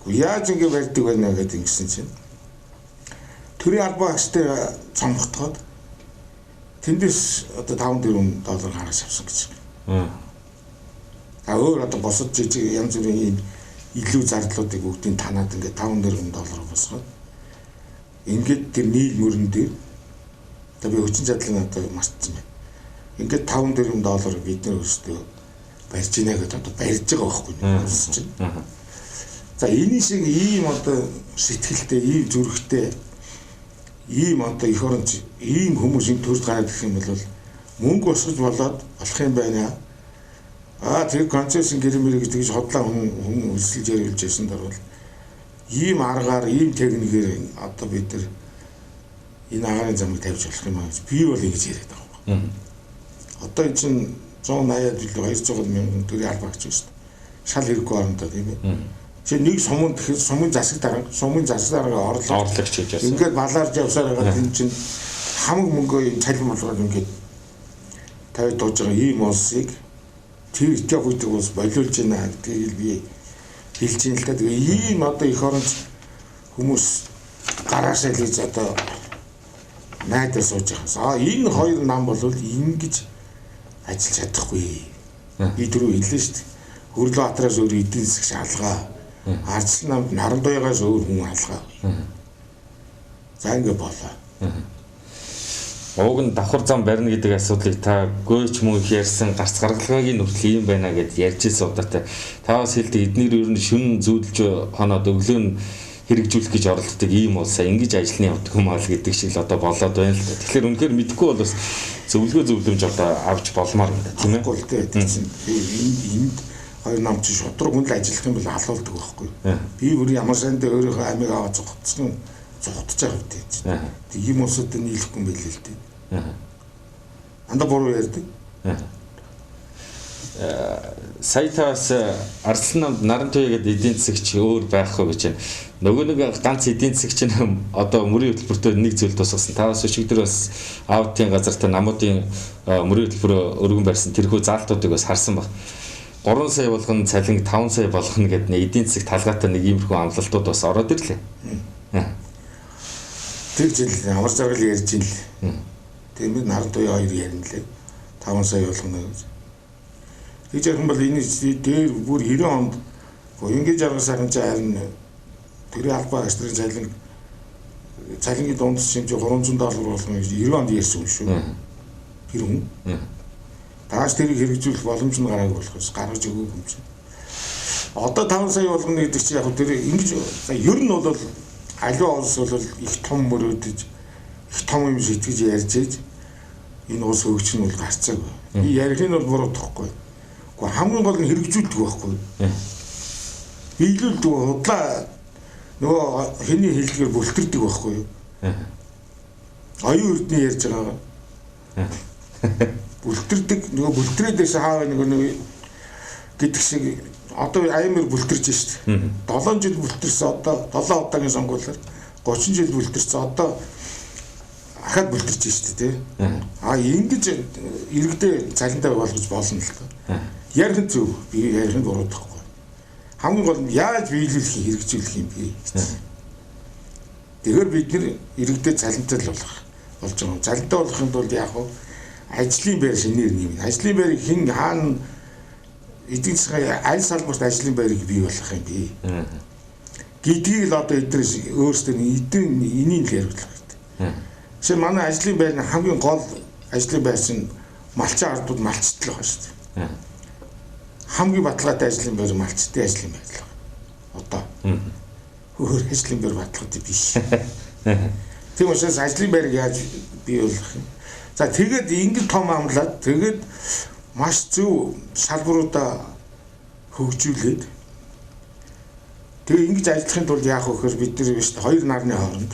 Гэхдээ яаж ингэ барьдаг байна гэдэг ингэсэн чинь төрийн албан агчтай цомготгоод тэндээс одоо 5 тэрбум доллар гаргаж авсан гэж. А өөр одоо босод жижиг янз бүрийн ийм илүү зардлуудыг бүгдийг танаад ингээд 5 тэрбум доллар босгоод ингээд тэр Нийл мөрөн дээр одоо би хүчин чадлын одоо мартсан байна. Ингээд 5 тэрбум доллар бид нар өөрсдөө барьж ийнэ гэдээ одоо барьж байгаа байхгүй юу чинь. За энэ шиг ийм одоо сэтгэлтэй, ийм зүрхтэй, ийм одоо эх оронч, ийм хүмүүс энэ төрд гараад ирэх юм бол мөнгө босгож болоод болох юм байна. Аа тэр концессын гэрмэр гэж тэгж хотлаа хүн өсөлж ярилж байсан дор бол ийм аргаар, ийм техникээр одоо бид нар энэ агаарын замыг тавьж болох юм аа гэж би бол ингэж яриад байгаа юм. Одоо энэ чинь 180-ад илүү 200 мянган төрийн албан агч шүү дээ. Шал хэрэггүй орондоо тийм ээ. Чи нэг сумын тэгэхээр сумын засаг дарга, сумын засаг дарга орлогч гэж ярьсан. Ингээд балаарж явсаар байгаа энэ чинь хамаг мөнгөө юм цалин болгоод ингээд тавиад дууж байгаа ийм улсыг тэр Этиоп гэдэг улс болиулж байна гэдгийг би хэлж байна л да. Тэгээ ийм одоо эх оронч хүмүүс гараасаа л гэж одоо найдаа сууж байгаа. А энэ хоёр нам бол ингэж ажиллаж чадахгүй. Би түрүү хэллээ шүү дээ. Хөрлөө атраас өөр эдийн засагч алгаа. Арслан намд Нарандуягаас өөр хүн алгаа. За ингэ болоо. Уг нь давхар зам барина гэдэг асуудлыг та гөөч мөн их ярьсан, гарц гаргалгаагийн нүртэл ийм байна гэд ярьж ирсэн удаатай. Та бас хэлдэг эднэр ер нь шүн зүүдэлж хоноод өглөө нь хэрэгжүүлэх гэж оролддог ийм улсаа ингэж ажилланы явдаг юм аа л гэдэг шиг л одоо болоод байна л да. Тэгэхээр үнэхээр мэдэхгүй бол бас зөвлөгөө зөвлөмж одоо авч болмоор юм да, тийм ээ. Үгүй л дээ. Тэр чинь би энд хоёр нам чи шудраг хүн л ажиллах юм бол алуулдаг байхгүй. Би бүр ямар сандаа өөрийнхөө амийг аваад зугтсан зугтаж байгаа юм тийм. Тэг ийм улсуудад нийлэхгүй юм байл л дээ. Андаа буруу ярьдаг. Сая та бас Арслан намд Нарантуя гэдэг эдийн засагч өөр байхгүй гэж байна. Нөгөө нэг ганц эдийн засагч нь одоо мөрийн хөтөлбөртөө нэг зүйл тусгасан. Та бас өчигдөр бас аудитын газарт намуудын мөрийн хөтөлбөр өргөн барьсан тэрхүү заалтуудыг бас харсан баг. 3 сая болгоно цалин 5 сая болгоно гэдэг нэг эдийн засаг талгаатай нэг иймэрхүү амлалтууд бас ороод ирлээ. Тэр жил амар жаргал ярьж ин л. Тийм ээ Нарантуя хоёр ярина лээ. 5 сая болгоно гэж. Тэгж ярих юм бол энэ дээр бүр 90 онд ингэж жаргал сайхан чи харин төрийн албан агчдын цалингийн дундас хэмжээ 300 доллар болгоно гэж 90 онд ярьсан юм шүү. Тэр хүн. Тааш тэрийг хэрэгжүүлэх боломж нь гараагүй болохоос гаргаж өгөөгүй юм чинь. Одоо 5 сая болгоно гэдэг чинь яг тэр ингэж ер нь бол аливаа улс бол их том мөрөөдөж их том юм шийтгэж ярьж ээж энэ улс хөгжих нь бол гарцаагүй. Би ярих нь бол буруудахгүй. Гэхдээ хамгийн гол нь хэрэгжүүлдэг байхгүй. Биелүүлдэг худлаа нөгөө хэний хэлдгээр бүлтэрдэг байхгүй юу? Оюун эрдэнэ ярьж байгаа. Бүлтэрдэг нөгөө бүлтрээд байсан хаа нөгөө нэг гэдэг шиг одоо аймар бүлтэрж шít. 7 жил бүлтэрсэн одоо 7 удаагийн сонгуулиар 30 жил бүлтэрсэн одоо ахаад бүлтэрж шít тий. А ингэж иргэдээ цалинтай болгож болно л доо. Ярих нь зөв, би ярих нь буруудахгүй. Хамгийн гол нь яаж биелүүлэх юм, хэрэгжүүлэх юм бэ гэж. Тэгэхээр бид нэр иргэдээ цалинтай л болох болж байгаа. Цалинтай болохын тулд яг хөө ажлын байр шинээр нэмнэ. Ажлын байрыг хэн хаана эдийн засгийн аль салбарт ажлын байрыг бий болгох юм бэ? Гэдгийг л одоо эднээс өөрсдөө энийг л яриулах хэрэгтэй. Жишээ нь манай ажлын байр нь хамгийн гол ажлын байр чинь малчин ардууд малчтал байгаа шүү дээ. Хамгийн баталгаатай ажлын байр малчтын ажлын байр л байна. Одоо. Өөр ажлын байр баталгаатай биш. Тийм учраас ажлын байрыг яаж бий болгох юм? За тэгээд ингэж том амлаад тэгээд маш зөв салбаруудаа хөгжүүлээд тэгээ ингэж ажиллахын тулд яах вэ гэхээр бид нар биш хоёр нарны хооронд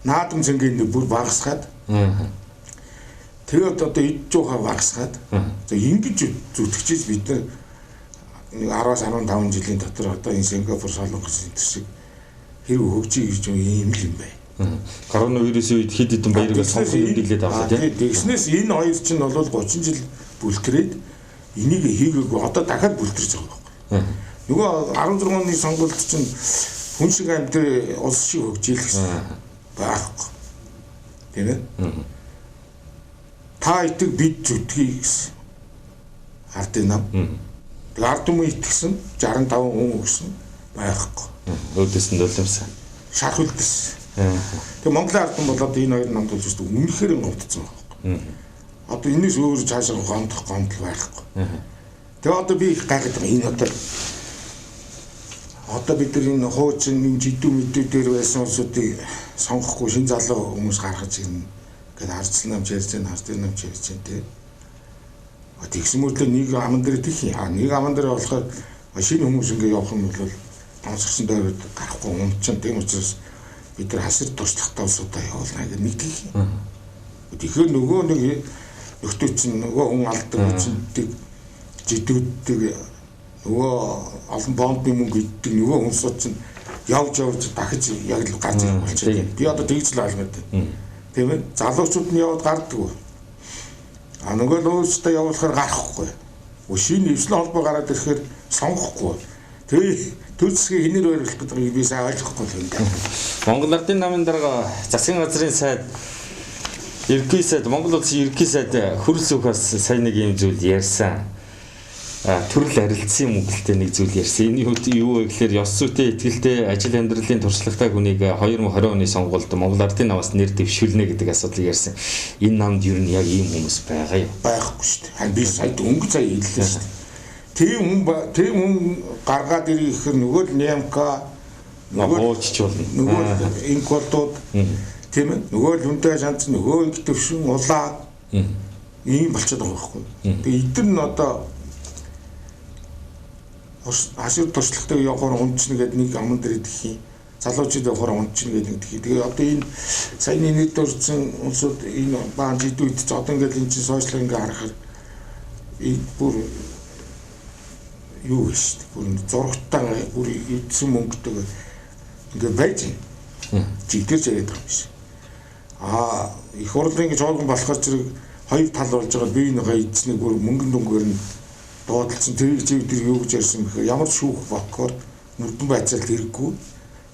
наадам цэнгийн бүр багасгаад тэгээд одоо эд жуухаа багасгаад за ингэж зүтгэжээс бид нар 10-аас 15 жилийн дотор одоо энэ Сингапур, Солонгос энэ шиг хэрэг хөгжиж гэж юм л юм байна. Коронавирусын үед хэд хэдэн баярыг сонгох нэмдэглээд авлаа тийм. Тэгснээс энэ хоёр чинь бол 30 жил бүлтрээд энийг хийгээгүй одоо дахиад бүлтэрч байгаа байхгүй. Нөгөө 16 оны сонгуульд чинь хүн шиг амьд улс шиг хөгжийл гэсэн байхгүй. Тийм ээ? Та итэг бид зүтгэе гэсэн. Ардын нам. Тэгээ ард түмэн итгэсэн 65 хүн өгсөн байхгүй. Өөдөөс нь долимсан. Шарх үлдсэн. Тэгээ Монголын ард түмэн болоод энэ хоёр намд болж шүү дээ. Үнэхээр гомдсон байхгүй. Одоо энэс өөр цаашаа гомдох гомдол байхгүй. Тэгээ одоо би их гайхаад байгаа. Энэ одоо бид нар энэ хуучин энэ жидүү мэдүү дээр байсан улсуудыг сонгохгүй шин залуу хүмүүс гаргаж ирнэ гэдээ ардсан намч ярьж байна, ардын намч ярьж байна тий. Тэгсэн мөртлөө нэг аман дээр тэх юм. Нэг аман дээр болохоор шинэ хүмүүс ингэ явах юм бол томсгсон дайрууд гарахгүй умчин. Тийм учраас бид нар хасар туршлагатай улсуудаа явуулна гэдэг нэг тэх юм. Тэгэхээр нөгөө нэг нөхдөө чинь нөгөө хүн алдаг хүчндэг жидүүддэг нөгөө олон бомбын мөнгө иддэг нөгөө хүмүүсүүд чинь явж дахиж яг л гарч ирэх болчихсон. Би одоо тэгж л ойлгоод байна. Тийм ээ? Залуучууд нь яваад гардаггүй. А нөгөө л өөрсдөө явуулахаар гарахгүй. Шинэ эвслэн холбоо гараад ирэхээр сонгохгүй. Тэгээ төр засгийг хинээр байрлах гэдэг би сайн ойлгохгүй л юм байна. Монгол Ардын намын дарга засгийн газрын сайд Ерөнхий сайд Монгол улсын ерөнхий сайд хөрс үхээс сайн нэг юм зүйл ярьсан. Төрөл арилцсан мөнгөлтэй нэг зүйл ярьсан. Энэ юу вэ гэхээр ёс зүйтэй, итгэлтэй, ажил амьдралын туршлагатай хүнийг 2020 оны сонгуульд Монгол Ардын намаас нэр дэвшүүлнэ гэдэг асуудлыг ярьсан. Энэ намд ер нь яг ийм хүмүүс байгаа юу? Байхгүй шүү дээ. Харин би сая дөнгөж сая хэллээ шүү дээ. Тийм хүн гаргаад ирэх гэхээр нөгөө л Нямка, нөгөө хуучч болно. Нөгөө инколдууд тийм ээ. Нөгөө л хүнтэй шанц, нөгөө инг төвшин улаа ийм болчиход байгаа байхгүй. Тэгээ эдгээр нь одоо хашир туршлагатай явахаар унчна гэдэг нэг аман дээр идэх юм. Залуучууд явахаар унчна гэдэг нэг тхий. Тэгээ одоо энэ саяны нийт дурдсан улсууд энэ баан жидүүд ч одоо ингээд энэ чинь сошиал ингээ харахаар энэ бүр юу вэ шүү дээ. Бүр зурагтай бүр эдсэн мөнгөтэйг ингээ байж байна. Жигдэрч яриад байгаа юм биш. Аа их хурлын ингэ чуулган болохоор зэрэг хоёр тал болж байгаа би энэ эдснийг бүр мөнгөн дүнгээр нь дуудалцсан тэрийг чи бид юу гэж ярьсан бэхээр ямар шүүх ботгоор мөрдөн байцаалт хэрэггүй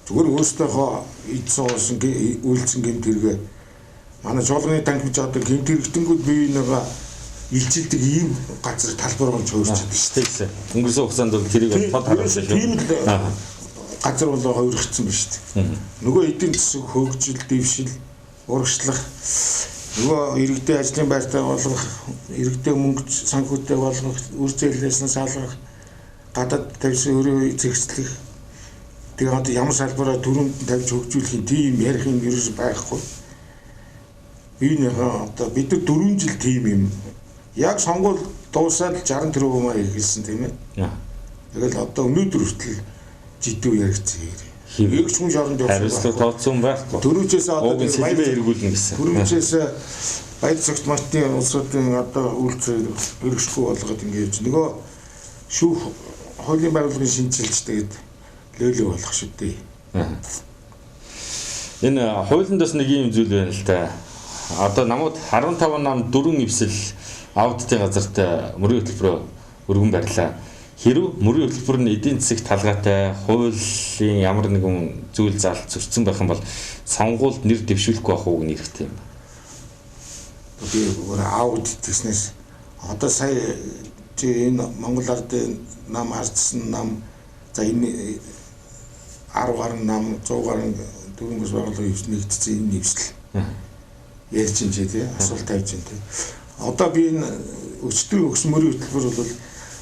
зүгээр өөрсдийнхөө эдсэн уусан үйлцэн гэмт хэрэгээ манай чуулганы танхимч одоо гэмт хэрэгтэнгүүд бие бинийгаа илчилдэг ийм газар талбар болж хувирч шүү дээ. Өнгөрсөн хугацаанд бол тэрийг тод харуулсан шүү. Тийм л газар болоо хувирчихсан ба шүү дээ. Нөгөө эдийн засаг хөгжил, дэвшил, урагшлах нөгөө иргэдийн ажлын байртай болгох, иргэдийн мөнгө санхүүтэй болгох, үр зээлээс нь салгах, гадаад тавьсан өрөө зэгцлэх. Тэгээ одоо ямар салбараа төрөнд тавьж хөгжүүлэх тийм ярих юм ерөөс байхгүй. Энэ одоо бид нар 4 жил тийм юм. Яг сонгуул дуусаад 60 тэрбум хэлсэн тийм ээ. Тэгэл одоо өнөөдөр хүртэл жидүү яригдсан хэрэг. Эгч хүн шоронд явсан. Хариуцлага тооцсон байхгүй. Төрөвчөөс одоо баяр эргүүлнэ гэсэн. Төрөвчөөс баяр цагт мартын улсуудын одоо үйлцэл өргөшгүй болгоод ингэ явж нөгөө шүүх хуулийн байгууллагын шинжилж тэгээд лөөлөө болох шүү дээ. Энэ хуулинд бас нэг юм зүйл байна л да. Одоо намууд 15 нам 4 эвсэл аудитын газарт мөрийн хөтөлбөрөөр өргөн барьлаа. Хэрв мөрийн хөтөлбөр нь эдийн засагт талгаатай хуулийн ямар нэгэн зүйл заалт зөрчсөн байх юм бол сонгуульд нэр дэвшүүлэхгүй байх уу гэх хэрэгтэй юм. Би өөр аудит гэснээс одоо сая Чи энэ Монгол ардын нам ардсан нам за энэ 10 гаруй нам 100 гаруй төвийн бас байгууллага нэгдсэн энэ нэвсэл ярьж чинь тий асуулт тавьж чинь тий. Одоо би энэ өчтөрийн өгсөн мөрийн хөтөлбөр бол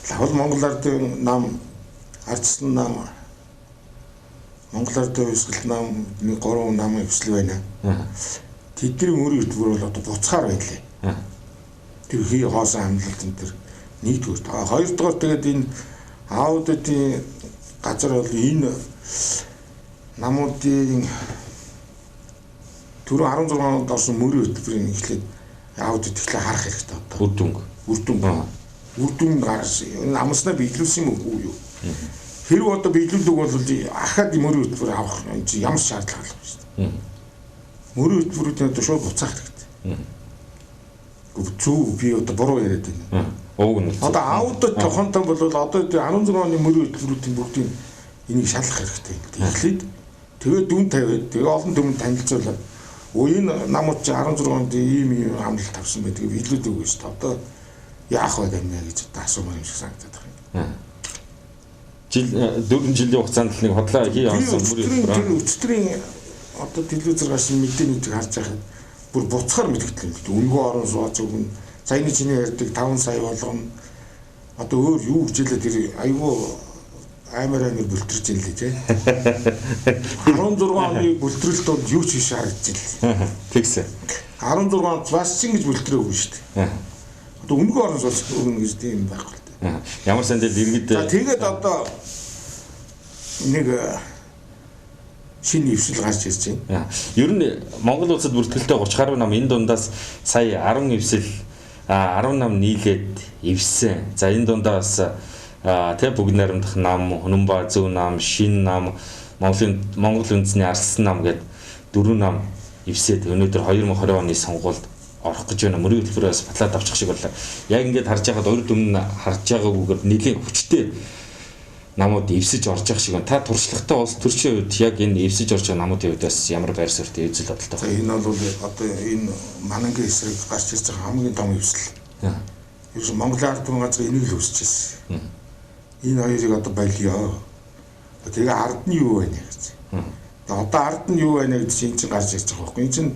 лавл Монгол ардын нам ардсан нам Монгол ардын хувьсгал нам нэг 3 намын хэвсэл байна. Тэдний мөрийн хөтөлбөр бол одоо буцгаар байлаа. Тэр хий хоосон амлалт энэ төр нэгдүгээр. Хоёрдугаар тэгээд энэ аудитын газар бол энэ намуудын түрүү 16 онд орсон мөрийн хөтөлбөрийг эхлээд аудит эхлээ харах хэрэгтэй одоо. Үр дүнг. Үр дүнг. Үр дүн гарсан. Энэ амснаа биелүүлсэн юм уу юу? Хэрвээ одоо биелүүлдэг бол ахаад мөрийн хөтөлбөр авах ямар шаардлага алга шүү дээ. Мөрийн хөтөлбөрүүдийг одоо шууд буцаах хэрэгтэй. Зөв би одоо буруу яриад байна. Ууг нь. Одоо аудит тохонтой бол одоо 16 оны мөрийн хөтөлбөрүүдийн бүгдийг энийг шалгах хэрэгтэй. Эхлээд тэгээд дүн тавиад тэгээ олон түмэнд танилцуулаад энэ намууд чи 16 онд ийм ийм амлалт авсан байдаг биелүүлдэг гэж шүү дээ. Одоо яах вэ гэнэ гэж одоо асуумаар юм шиг санагдаад байна. Жил 4 жилийн хугацаанд л нэг хотлоо хий явсан мөрийн хөтөлбөр. Тэр өчтөрийн одоо телевизээр гарсан мэдээний харж байхад бүр буцахаар мэдгдэл юм. Өнгөө орон сууц өгнө. Саяны чиний ярьдаг 5 сая болгоно. Одоо өөр юу хичээлээ тэр айгүй амар бүлтрэж ин лээ тий. 16 оны бүлтрэлт бол юу ч биш харагдаж ин лээ. Тэгсэн. 16 онд бас ч ингэж бүлтрээгүй шүү дээ. Одоо өнгөө орон сууц өгнө гэж тийм байхгүй л дээ. Ямар сандал иргэд. За тэгээд одоо нэг шинэ эвсэл гарч ирж байна. Ер нь Монгол улсад бүртгэлтэй 30 гаруй нам энэ дундаас сая 10 эвсэл 10 нам нийлээд эвссэн. За энэ дундаа бас тэ бүгд найрамдах нам, Хүнэнба зөв нам, Шин нам, Монгол үндэсний Арслан нам гээд 4 нам эвсээд өнөөдөр 2020 оны сонгуульд орох гэж байна. Мөрийн хөтөлбөрөөс батлаад авчих шиг боллоо. Яг ингээд харж байхад урд өмнө харж байгаагүйгээр нэлийн хүчтэй намууд эвсэж орж явах шиг байна. Та туршлагатай улс төрчийн хувьд яг энэ эвсэж орж байгаа намуудын хувьд бас ямар байр суурьтай үзэл бодолтой байна? Энэ бол одоо энэ Манангийн эсрэг гарч ирж байгаа хамгийн том эвсэл. Ерөөс Монголын ард түмэн газар энийг л өсөж ирсэн. Энэ хоёрыг одоо болио. Тэгээ ард нь юу байна гэж. Одоо ард нь юу байна гэж чинь чинь гарч ирж байгаа байхгүй. Энэ чинь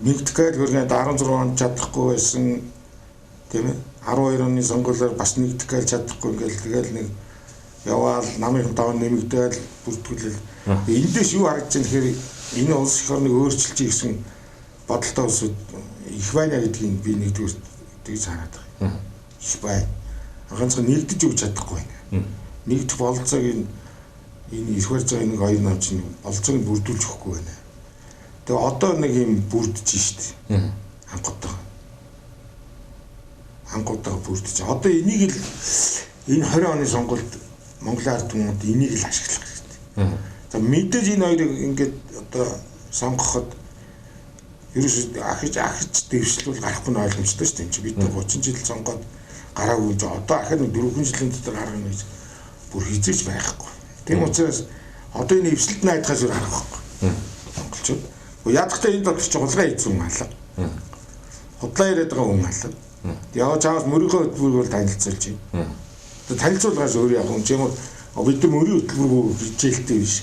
нэгдэх гээд хөргөнд 16 онд чадахгүй байсан тийм ээ. 12 оны сонгуулиар бас нэгдэх гээд чадахгүй ингээл тэгэл нэг яваал намын даваа нэмэгдээл бүртгүүлэл. Эндээс юу харагдаж байна гэхээр энэ улс эх орныг өөрчилж гэсэн бодолтой улсууд их байна гэдгийг би нэгдүгээр тэгж хараад байгаа. Их байна. Ганцхан нэгдэж өгч чадахгүй байна. Нэгдэх бололцоог энэ эрх барьж байгаа нэг хоёр нам чинь бололцоог нь бүрдүүлж өгөхгүй байна. Тэгээ одоо нэг юм бүрдэж штт. Анхудтайгаа бүрдэж. Одоо энийг л энэ 20 оны сонгуульд Монголын ард түмэнд энийг л ашиглах хэрэгтэй. За мэдээж энэ хоёрыг ингээд одоо сонгоход ерөөсөө ахиж дэвшлүүл гарахгүй нь ойлгомжтой шүү дээ. Энд чи бид 30 жил сонгоод гараагүй юм чи одоо ахад нэг 4 жилийн дотор гаргана гэж бүр хизээч байхгүй. Тийм учраас одоо энэ эвсэлд найдахаас өөр арга байхгүй. Монголчууд. Яадахтаа энэ дотор чи хулгай хийсэн хүн алга. Худлаа яриад байгаа хүн алга. Яа чаавас мөрийнхөө хөтөлбөрийг бол танилцуулж байна. Одоо танилцуулгаас өөр яг юм чи юм уу бид нар мөрийн хөтөлбөргүй хичээлтэй биш.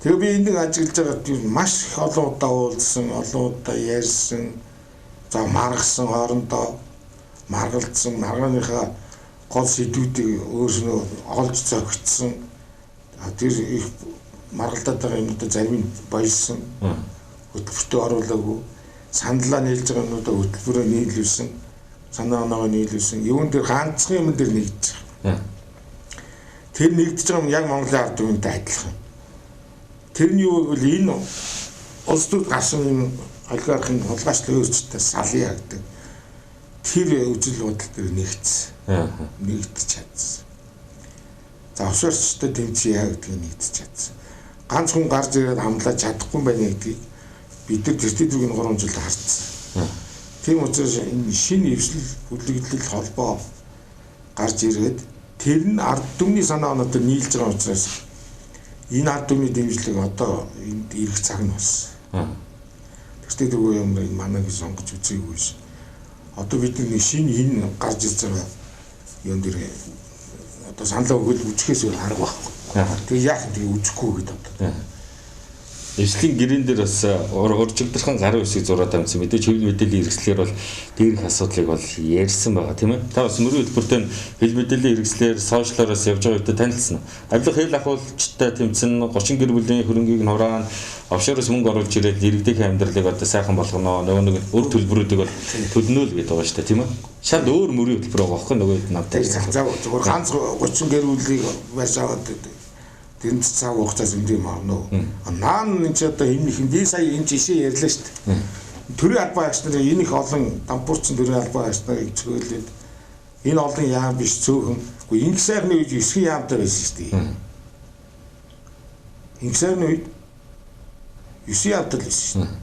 Тэгээ би энийг ажиглаж байгаа тийм маш их олон удаа уулзсан, олон удаа ярьсан, за маргасан хоорондоо маргалдсан, маргааныхаа гол сэдвүүдийг өөрснөө олж зохицсон. Тэр их маргалдаад байгаа юмнуудаа зарим нь баялсан, хөтөлбөртөө оруулаагүй, саналаа нийлж байгаа юмнуудаа хөтөлбөрөөр нийлүүлсэн, санаа оноогоо нийлүүлсэн. Юун дээр ганцхан юм дээр нэгдэж байгаа. Тэр нэгдэж байгаа юм яг Монголын ард түмэнтэй адилхан. Тэрний юу гэвэл энэ улс төр гарсан юм олигархын хулгайчлал өөрчлөлтөө салъя гэдэг. Тэр үзэл бодол дээр нэгдсэн. Нэгдэж чадсан. За офшорчтой тэмцэе гэдгийг нэгдэж чадсан. Ганц хүн гарч ирээд хамлаа чадахгүй байна гэдгийг бид нар тэртээ зүрх 3 жил харцсан. Тийм учраас энэ шинэ эвслэл бүлэглэл холбоо гарч ирээд тэр нь ард түмний санаа оноотой нийлж байгаа учраас энэ ард түмний дэмжлэг одоо энд ирэх цаг нь болсон. Тэртээ дөрвөө юм энэ манай гэж сонгож үзээгүй шин. Одоо бид нэг шинэ энэ гарч ирж байгаа юм дээр одоо саналаа өгөөл үжихээс өөр арга байхгүй. Тэгээ яах юм тэгээ үжихгүй гэдэг одоо. Эвслийн гэрэн дээр бас уржигдрхан гарын үсгийг зураад амжсан. Мэдээж хэвлэл мэдээллийн хэрэгслэр бол дээрх асуудлыг бол ярьсан байгаа тийм ээ. Та бас мөрийн хөтөлбөртөө хэвлэл мэдээллийн хэрэгслэр сошиалоороос явж байгаа үедээ танилцсан. Авилга хэл ахуулчтай тэмцэн 30 гэр бүлийн хөрөнгийг нураан офшороос мөнгө оруулж ирээд иргэдийн амьдралыг одоо сайхан болгоно. Нөгөө нэг өр төлбөрүүдийг бол төлнө л гэдэг байгаа шүү дээ тийм ээ. Шал өөр мөрийн хөтөлбөр байгаа байхгүй нөгөө намтай. За зүгээр ганц 30 гэр бүлийг барьж аваад тэнд цаг хугацаа зөндөө юм авна. Наан энэ ч одоо энэ их би сая энэ жишээ ярьлаа шүү дээ. Төрийн албан агч нарын энэ их олон дампуурчин төрийн албан агч нарыг цөөлөд энэ олон яам биш цөөхөн. Үгүй инх сайхны үед 9 яамтай байсан шүү дээ. Инх сайхны үед 9 яамтай л байсан шүү дээ.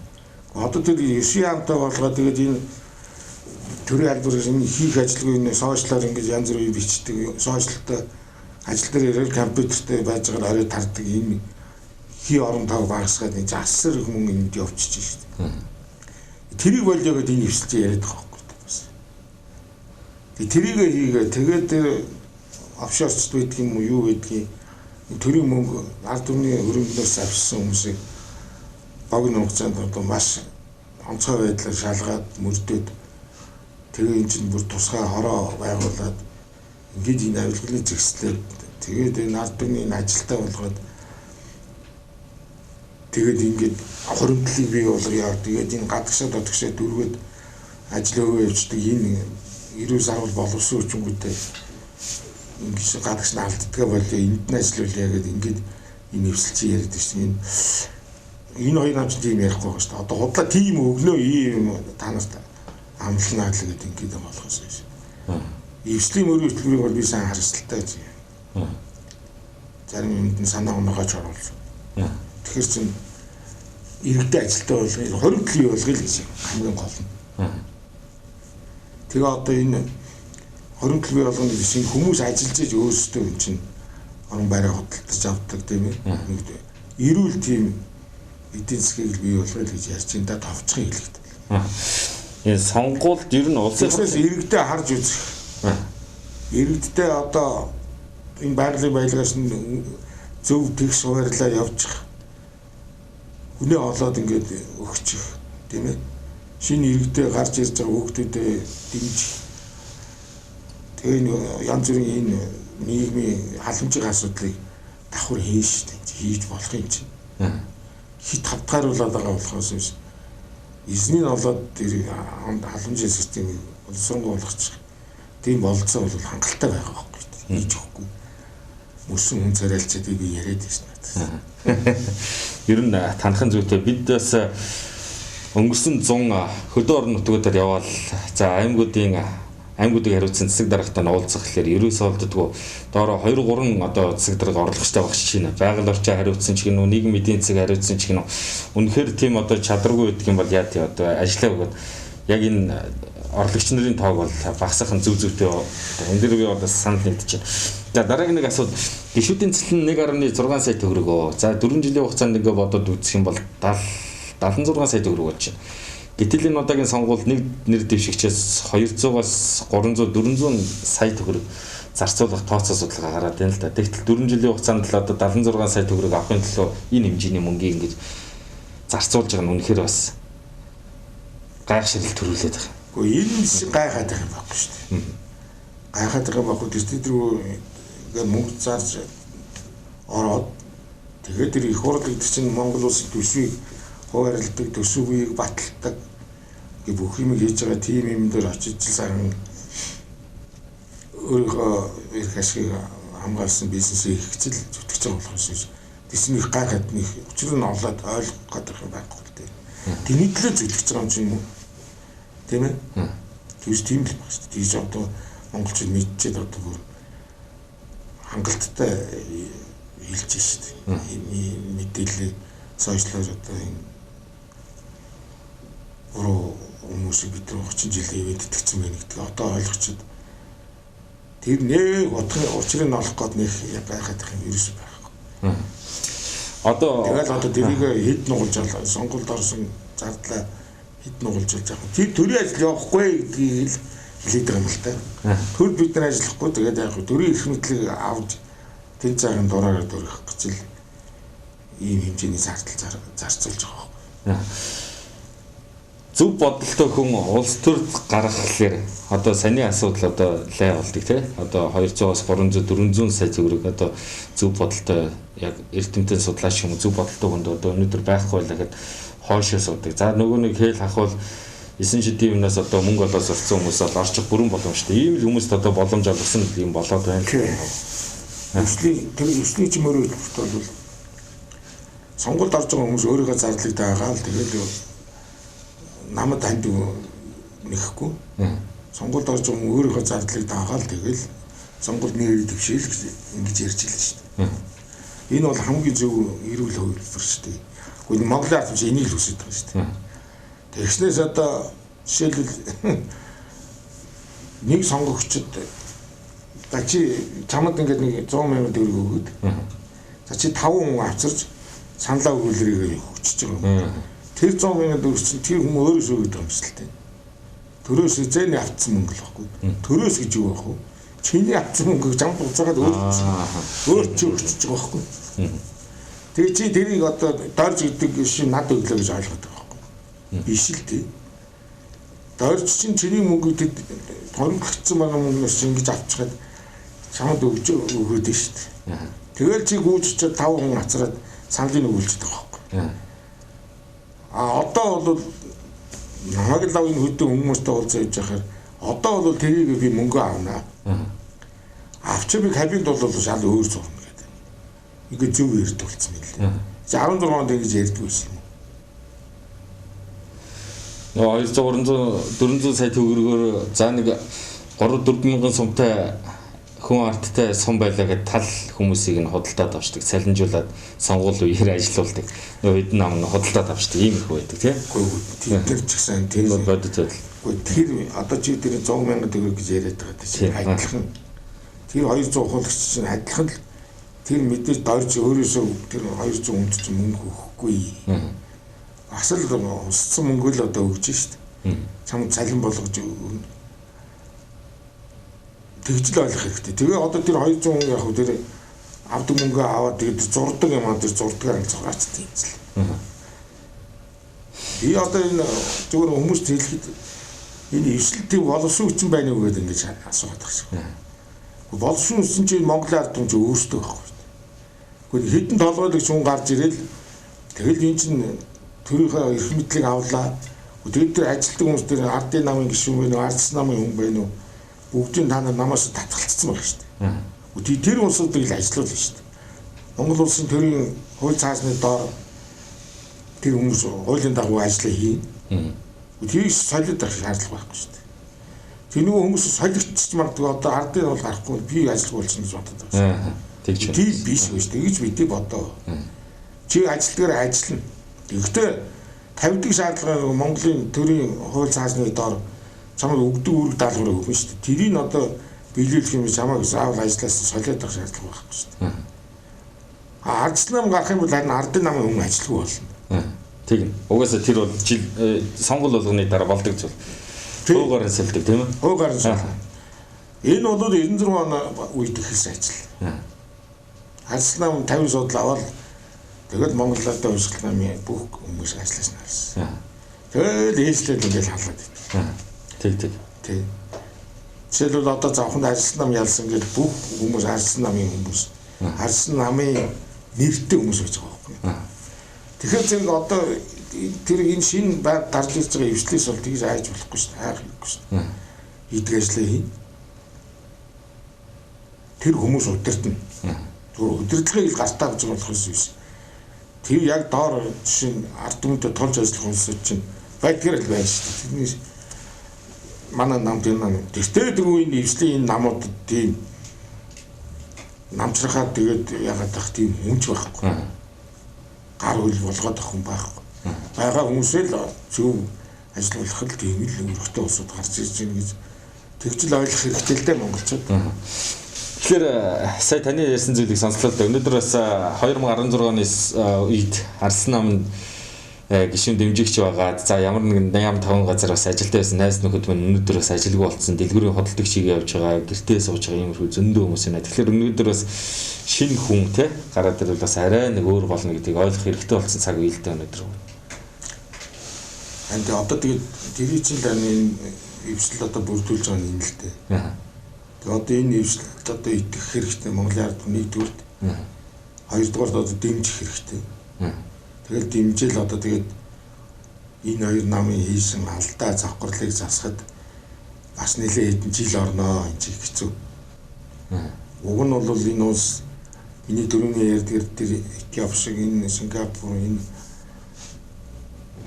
Одоо тэр 9 яамтай болгоод тэгээд энэ төрийн албан энэ хийх ажилгүй энэ сошиалар ингэж янз бүрийн бичдэг сошиалтай ажил дээр ирэл компьютертэй байж байгаа орой тардаг энэ хий орон тав багасгаад энэ асар их мөнгө энд явчихж шүү дээ. Тэрийг болио гэдээ энэ эвсэлж яриад байгаа байхгүй бас. Тэгээ тэрийг хийгээ тэгээд тэр офшорчд байдаг юм уу юу гэдгийг төрийн мөнгө ард түмний хөрөнгөнөөс авчсан хүмүүсийг богино хугацаанд одоо маш онцгой байдлаар шалгаад мөрдөөд тэгээ энэ чинь бүр тусгай хороо байгуулад ингээд энэ авилгалыг зэгслээд тэгээд энэ ард түмний энэ ажилтаа болгоод тэгээд ингээд хуримтлалыг бий болгоё. Тэгээд энэ гадагшаа додгшаа дөрвөөд ажил өгөө явчихдаг энэ эрүүл сарвал боловсон хүчингүүтэй ингээд гадагш нь алддгаа болио энд нь ажиллуулъя гэдэг ингээд энэ эвсэлч яриад байна. Энэ хоёр нам чинь тийм ярихгүй байгаа шүү дээ. Одоо худлаа тийм өгнөө ийм та нарт амлнаа л гэдэг ингээд юм болохоос биш. Эвслийн мөрийн хөтөлбөрийг бол би сайн харьцалтай гэж. Зарим юмд нь санаа онгойч оруулсан. Тэгэхээр чинь иргэдийн ажилтаа болгоё, 20 төлөв болгоё л гэж хамгийн гол нь. Тэгээ одоо энэ 20 төлөв болгоно гэж энэ хүмүүс ажиллаж иж өөрсдөө юм чинь орон байраа худалдаж авдаг тийм ээ. Нэг эрүүл тийм эдийн засгийг бий болгоё л гэж ярьж энэ да товчхон хэлэхэд. Энэ сонгуульд ер нь улсын иргэдээ харж үзэх. Иргэдтэй одоо энэ байгалийн баялагаас нь зөв тэгш хуваарлаа явчих. Хүнээ олоод ингээд өгчих тийм ээ. Шинэ иргэдээ гарч ирж байгаа хүүхдүүдэд дэмжих. Тэгээ энэ янз бүрийн энэ нийгмийн халамжийн асуудлыг давхар хийж хийж болох юм чинь. Хит хавтгааруулаад байгаа болохоос биш. Эзнийг олоод тэр халамжийн системийг боловсронгуй болгочих. Тийм бололцоо бол хангалттай байгаа байхгүй хийж өгөхгүй. Мөсөн хүн царайлчаад би яриад байсан надад. Ер нь танахын зүйтэй бид бас өнгөрсөн 100 хөдөө орон нутгуудаар яваал за аймагуудыг хариуцсан засаг даргатай уулзах гэхлээр ерөөсөө олддоггүй доороо 2 3 одоо засаг дарга орлогочтой багш чинь байгаль орчин хариуцсан ч гэнэ үү нийгэм эдийн засаг хариуцсан ч гэнэ үү үнэхээр тийм одоо чадваргүй байдаг юм бол яа тий одоо ажиллаа өгөөд яг энэ орлогч нарын тоог бол багасгах нь зөв зөвтэй энэ дэр би бол санал нэгдэж байна. За дараагийн нэг асуудал гишүүдийн цэцлэн 1.6 сая төгрөгөө. За 4 жилийн хугацаанд ингээ бодоод үзэх юм бол 76 сая төгрөг болж байна. Гэтэл энэ удаагийн сонгуульд нэг нэр дэвшигчээс 200-аас 300 400 сая төгрөг зарцуулах тооцоо судалгаа гараад байна л да. Тэгтэл 4 жилийн хугацаанд л одоо 76 сая төгрөг авахын төлөө энэ хэмжээний мөнгийг ингэж зарцуулж байгаа нь үнэхээр бас гайхшрал төрүүлээд байгаа. Гэхдээ энэ гайхаад байгаа юм байхгүй шүү дээ. Гайхаад байгаа юм байхгүй. Тэр ингээ мөнгө зарж ороод тэгээд тэр их хурл гэдэг чинь Монгол улсын төсвийг хуваарлдаг, төсвийг баталдаг гэ бүх юм хийж байгаа тийм юм дээр очиж сайхан өөрийнхөө эрх ашигыг хамгаалсан бизнесийг ихчил зүтгэж байгаа болохоос биш. Тэсний их гайхаад нэг учир нь олоод ойлгох гэдэг юм байхгүй л дээ. Тэний төлөө зүтгэж байгаа юм чинь юм уу? Тийм ээ? Тэгж тийм л баг шүү дээ. Тэгж одоо монголчууд мэдчихэд одоо бүр хангалттай хэлж шүү дээ. Мэдээлэл сошиалар одоо энэ буруу хүмүүсийг бид нар 30 жилийн ивэд итгэсэн байх гэдэг одоо ойлгочод тэр нэг утгын учрыг олох гээд нэг гайхаад их юм ерөөс байхгүй. Одоо тэгэл одоо тэрийг хэд нугалж авлаа. Сонгуульд орсон зардлаа Хэд нугалжуулж байгаа. Тэр төрийн ажил явахгүй гэдгийг л хэлээд байгаа юм л та. Төр бид нар ажиллахгүй тэгээд яг төрийн эрх мэдлийг авч тэн цагийн дураараа дөрөх гэж л ийм хэмжээний зардал зарцуулж байгаа байхгүй. Зөв бодолтой хүн улс төрд гаргахлаар одоо саний асуудал одоо лай болдог тий. Одоо 200-аас 300 400 сая төгрөг одоо зөв бодолтой яг эрдэмтэн судлаач юм зөв бодолтой хүнд одоо өнөөдөр байхгүй байлаа гэхэд хойшоо суудаг. За нөгөө нэг хэл хахвал 9 шидийн өмнөөс одоо мөнгө олоод сурцсан хүмүүс бол орчих бүрэн боломжтой. Ийм л хүмүүст одоо боломж олгосон юм болоод байна. Эвслийн тэр эвслийн чим өөрөө хэлбэрт бол сонгуульд орж байгаа хүмүүс өөрийнхөө зардлыг даагаал тэгэл намд танд нэхэхгүй. Сонгуульд орж байгаа хүн өөрийнхөө зардлыг даагаал тэгэл сонгуульд нэрийг дэвшээл гэж ингэж ярьж илээ шүү дээ. Энэ бол хамгийн зөв эрүүл хувилбар шүү дээ. Гэхдээ Монголын ард түмэн энийг л хүсэж байгаа шүү дээ. Тэгснээс одоо жишээлбэл нэг сонгогчд за чи чамд ингээд нэг 100 мянган төгрөг өгөөд за чи 5 хүн авчирч саналаа өгүүлрийг өгчөж байгаа юм. Тэр 100 мянган төгрөг чинь тэр хүн өөрөөсөө өгöd байгаа юм шиг л дээ. Төрөөс зээний авцсан мөнгө л байхгүй. Төрөөс гэж юу байх вэ? Чиний авцсан мөнгөг чамд буцаагаад өөр чи өгчөж байгаа байхгүй. Тэгээ чи тэрийг одоо дорж гэдэг шин над өглөө гэж ойлгоод байгаа байхгүй. Биш л дээ. Дорж чинь чиний мөнгөийг тэд торимтлогдсон байгаа мөнгнөөс ингэж авчихад чамд өгч өгөөд нь шүү дээ. Тэгэл чи гүйж очиод 5 хүн ацраад саналыг өгүүлж байгаа байхгүй. А одоо бол намайг л энэ хөдөө хүмүүстэй уулзаа явж байхаар одоо бол тэрийг би мөнгө авнаа. Авчир би кабинд бол шал өөр зурна гэдэг. Ингээ зөв ярьд болсон юм лээ. 16 онд ингэж ярьдгүй байсан юм. Нөгөө 200 300 400 сая төгрөгөөр за нэг 3 4 мянган сумтай хүн арттай сум байлаа гэд тал хүмүүсийг нь худалдаад авчдаг, салинжуулаад сонгуул үеэр ажилуулдаг. Нөгөө хэдэн нам нь худалдаад авчдаг ийм их байдаг тий. Үгүй тэр ч гэсэн тэр бол бодит байдал. Үгүй тэр одоо чи тэр 100 мянган төгрөг гэж яриад байгаа тийм адилхан. Тэр 200 ухуулагч чинь адилхан л тэр мэдээж дорж өөрөөсөө тэр 200 хүнд чинь мөнгө өгөхгүй. Бас л усцсан мөнгө л одоо өгч шít. Чам цалин болгож өгнө. Тэгж л ойлгох хэрэгтэй. Тэгээ одоо тэр 200 хүн яг тэр авдаг мөнгө аваад тэгээд зурдаг юм аа тэр зурдгаар нь зураач тийм л. Би одоо энэ зүгээр хүмүүст хэлэхэд энэ эвслэлтийг боловсон хүчин байна уу гэдээ ингэж асууад байгаа шиг. Боловсон хүчин чинь Монголын ард түмэн өөрсдөө байхгүй. Гэхдээ хэдэн толгойлогч хүн гарч ирэл тэгэл энэ чинь төрийнхөө эрх мэдлийг авлаа. Тэгээд тэр ажилтдаг хүмүүс тэр ардын намын гишүүн байна уу, ардс намын хүн байна уу? Бүгдийн та нар намаас татгалцсан байх шүү дээ. Тэр улсуудыг л ажилуулна шүү дээ. Монгол улсын төрийн хууль цаасны доор тэр хүмүүс хуулийн дагуу ажиллаа хийн. Тэрийг солиод авах шаардлага байхгүй шүү дээ. Тэр нөгөө хүмүүс солигдчих магадгүй одоо ардын бол гарахгүй би ажиллах болсон гэж бодод байгаа шүү. Тэгж байна. Тийм биш үү шүү. Тэгж мэдээ бодоо. Чи ажилтгаар ажиллана. Тэгэхдээ тавьдаг шаардлага Монголын төрийн хууль цаасны доор чамайг өгдөг үүрэг даалгаврыг өгнө шүү дээ. Тэрийг одоо биелүүлэх юм чамайг заавал ажиллаас солиод авах шаардлага байхгүй шүү дээ. А ардч нам гарах юм бол харин ардын намын хүн ажилгүй болно. Тийм. Угаасаа тэр бол жил сонгуул болгоны дараа болдог зүйл. Хуугаар нь сэлдэг тийм ээ. Хуугаар нь сэлдэг. Энэ бол 96 оны үед эхэлсэн ажил. Ардч нам 50 судал аваад тэгэл Монгол ардын хувьсгал намын бүх хүмүүс ажиллаж нарсан. Тэгэл ээжлээд ингээл халаад байт. Тэг тэг. Тий. Жишээлбэл одоо завханд арьсан нам ялсан гэж бүх хүмүүс арьсан намын хүмүүс арьсан намын нэртэй хүмүүс байж байгаа байхгүй. Тэгэхээр зэрэг одоо тэр энэ шинэ гарч ирж байгаа эвслээс бол тэгж айж болохгүй шүү дээ. Хайх хэрэггүй шүү дээ. Идэг ажлаа хийн. Тэр хүмүүс удирдна. Зүгээр удирдлагыг л гартаа авч байгаа болохоос биш. Тэр яг доор жишээ нь ард түмэнтэй тулж ажиллах хүмүүсүүд чинь байдгаар л байна шүү дээ. Тэрний манай нам тэр нам. Тэгтээ тэр үеийн эвслийн энэ намуудад тийм намчрахаад тэгээд ягаад ах тийм хүнч байхгүй. Гар үл болгоод ах хүн байхгүй. Байгаа хүмүүсээ л зөв ажиллуулах л тийм л өрхтөө улсууд гарч ирж байна гэж тэгж л ойлгох хэрэгтэй л дээ монголчууд. Тэгэхээр сая таны ярьсан зүйлийг сонслоо л да. Өнөөдөр бас 2016 оны үед Арсан нам Гишүүн дэмжигч байгаад за ямар нэгэн 85 газар бас ажилдаа байсан найз нөхөд мань өнөөдөр бас ажилгүй болцсон, дэлгүүрийн хөдөлгч хийгээ явж байгаа, гэртээ сууж байгаа иймэрхүү зөндөө хүмүүс байна. Тэгэхээр өнөөдөр бас шинэ хүн те гараад ирвэл бас арай нэг өөр болно гэдгийг ойлгох хэрэгтэй болсон цаг үе л дээ өнөөдөр. Энд одоо тэгээд тэрий чинь л энэ эвсэл одоо бүрдүүлж байгаа юм л дээ. Тэгээд одоо энэ эвсэлд одоо итгэх хэрэгтэй Монголын ард нэгдүгürt. Хоёрдугаарт одоо дэмжих хэрэгтэй. Тэгэл дэмжээл одоо тэгээд энэ хоёр намын хийсэн алдаа завхарлыг засахад бас нэлээд хэдэн жил орноо, энэ чинь хэцүү. Уг нь бол энэ улс миний дөрөвний ярьдгаар тэр Этиоп шиг, энэ Сингапур, энэ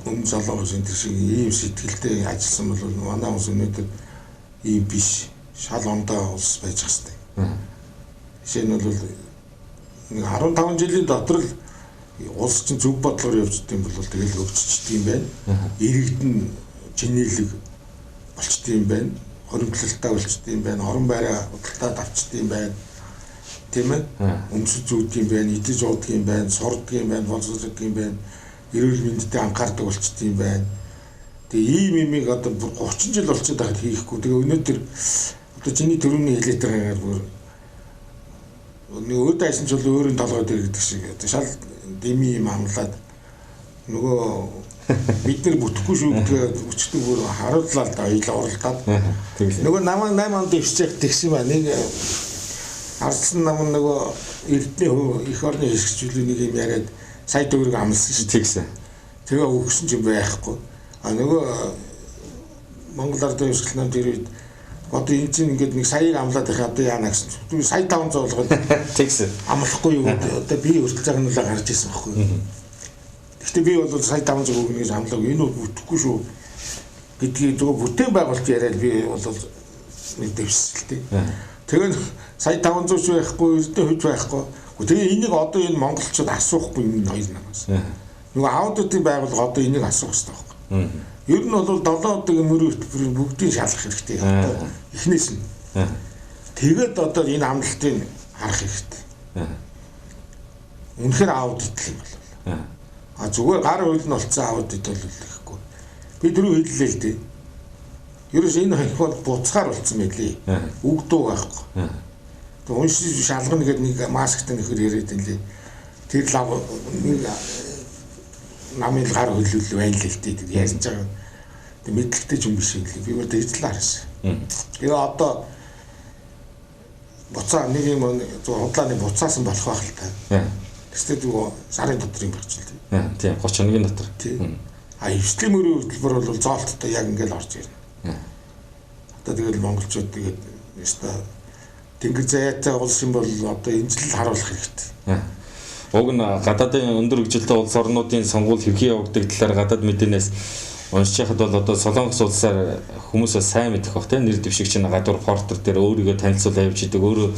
Өмнө Солонгос энэ шиг ийм сэтгэлтэй ажилласан бол манай улс өнөөдөр ийм биш, шал ондоо улс байж хэвчтэй. Жишээ нь бол нэг 15 жилийн дотор л улс чинь зөв бодлогоор явждаг юм бол тэгэл хөгжчихдөг юм байна. Иргэд нь чинээлэг болчдөг юм байна. Хоримтлалтай болчдөг юм байна. Орон байраа худалдаад авчдаг юм байна. Тийм ээ? Өмсөж зүүдэг юм байна, идэж уудаг юм байна, сурдаг юм байна, боловсруулдаг юм байна. Эрүүл мэндэд анхаардаг болчдөг юм байна. Тэгээ ийм имийг одоо бүр 30 жил болчиход байхад хийхгүй. Тэгээ өнөөдөр одоо чиний төрөний хэлээд байгаагаар бүр нэг өөд айсан ч бол өөрийн толгой дээр гэдэг шиг одоо шал деми юм амлаад нөгөө бид нар бүтэхгүй шүү гэдгээ өчтөг бүр харууллаа л да, хоёулаа уралдаад. Нөгөө намайг 8 онд ивчээх тэгсэн ба нэг ардсан нам нөгөө Эрдэнэ хөв эх орны хэсэгчлүү нэг юм яриад сая төгрөг амлсан шүү. Тэгсэн. Тэгээ өгсөн ч юм байхгүй. А нөгөө Монгол Ардын Хувьсгал нам тэр үед одоо энэ чинь ингээд нэг саяыг амлаад байх одоо яана гэсэн чинь сая 500 болгоод тэгсэн. Амлахгүй юу гэдэг одоо би хүртэл загнуулаа гарч ирсэн байхгүй. Гэхдээ би бол сая 500 өгнө гэж амлаагүй. Энэ бол бүтэхгүй шүү гэдгийг зөвхөн бүтээн байгуулалт яриад би бол нэг дэвсэл л дээ. Тэгээд сая 500 ч байхгүй, Эрдэнэ хөж байхгүй. Тэгээ энийг одоо энэ монголчууд асуухгүй энэ хоёр намаас. Нөгөө аудитын байгууллага одоо энийг асуух хэрэгтэй байхгүй. Ер нь бол 7 одоогийн мөрийн хөтөлбөрийг бүгдийг шалгах хэрэгтэй. Одоо эхнээс нь. Тэгээд одоо энэ амлалтыг харах хэрэгтэй. Үнэхээр аудит юм бол. А зүгээр гар хөл нь болцсон аудит бол гэхгүй. Би дөрөв хэллээ л дээ. Ерөөс энэ хоёр бол буцгаар болцсон байлээ. Үг дуу байхгүй. Тэг уншиж шалгана гэдэг нэг масктай нөхөр яриад байлээ. Тэр лав нэг намын гар хөлөл байна л дээ. Тэр ярьж байгаа. Тэг мэдлэгтэй ч юм биш юм лээ. Би бол тэгж л харсан. Тэгээ одоо буцаа нэг юм зөв худлааны буцаасан болох байх л та. Тэгсээ зүгээр сарын дотор юм багч л дээ. Тийм 30 хоногийн дотор. А эвслийн мөрийн хөтөлбөр бол зоолттой яг ингээл орж ирнэ. Одоо тэгэл монголчууд тэгээд ёстой тэнгэр заяатай улс юм бол одоо энэ жил харуулах хэрэгтэй. Уг нь гадаадын өндөр хөгжилтэй улс орнуудын сонгуул хэрхэн явагддаг талаар гадаад мэдээнээс уншиж яхад бол одоо Солонгос улсаар хүмүүс бас сайн мэдэх бах тийм нэр дэвшигч нь гадуур портер дээр өөрийгөө танилцуулаа явж идэг, өөрөө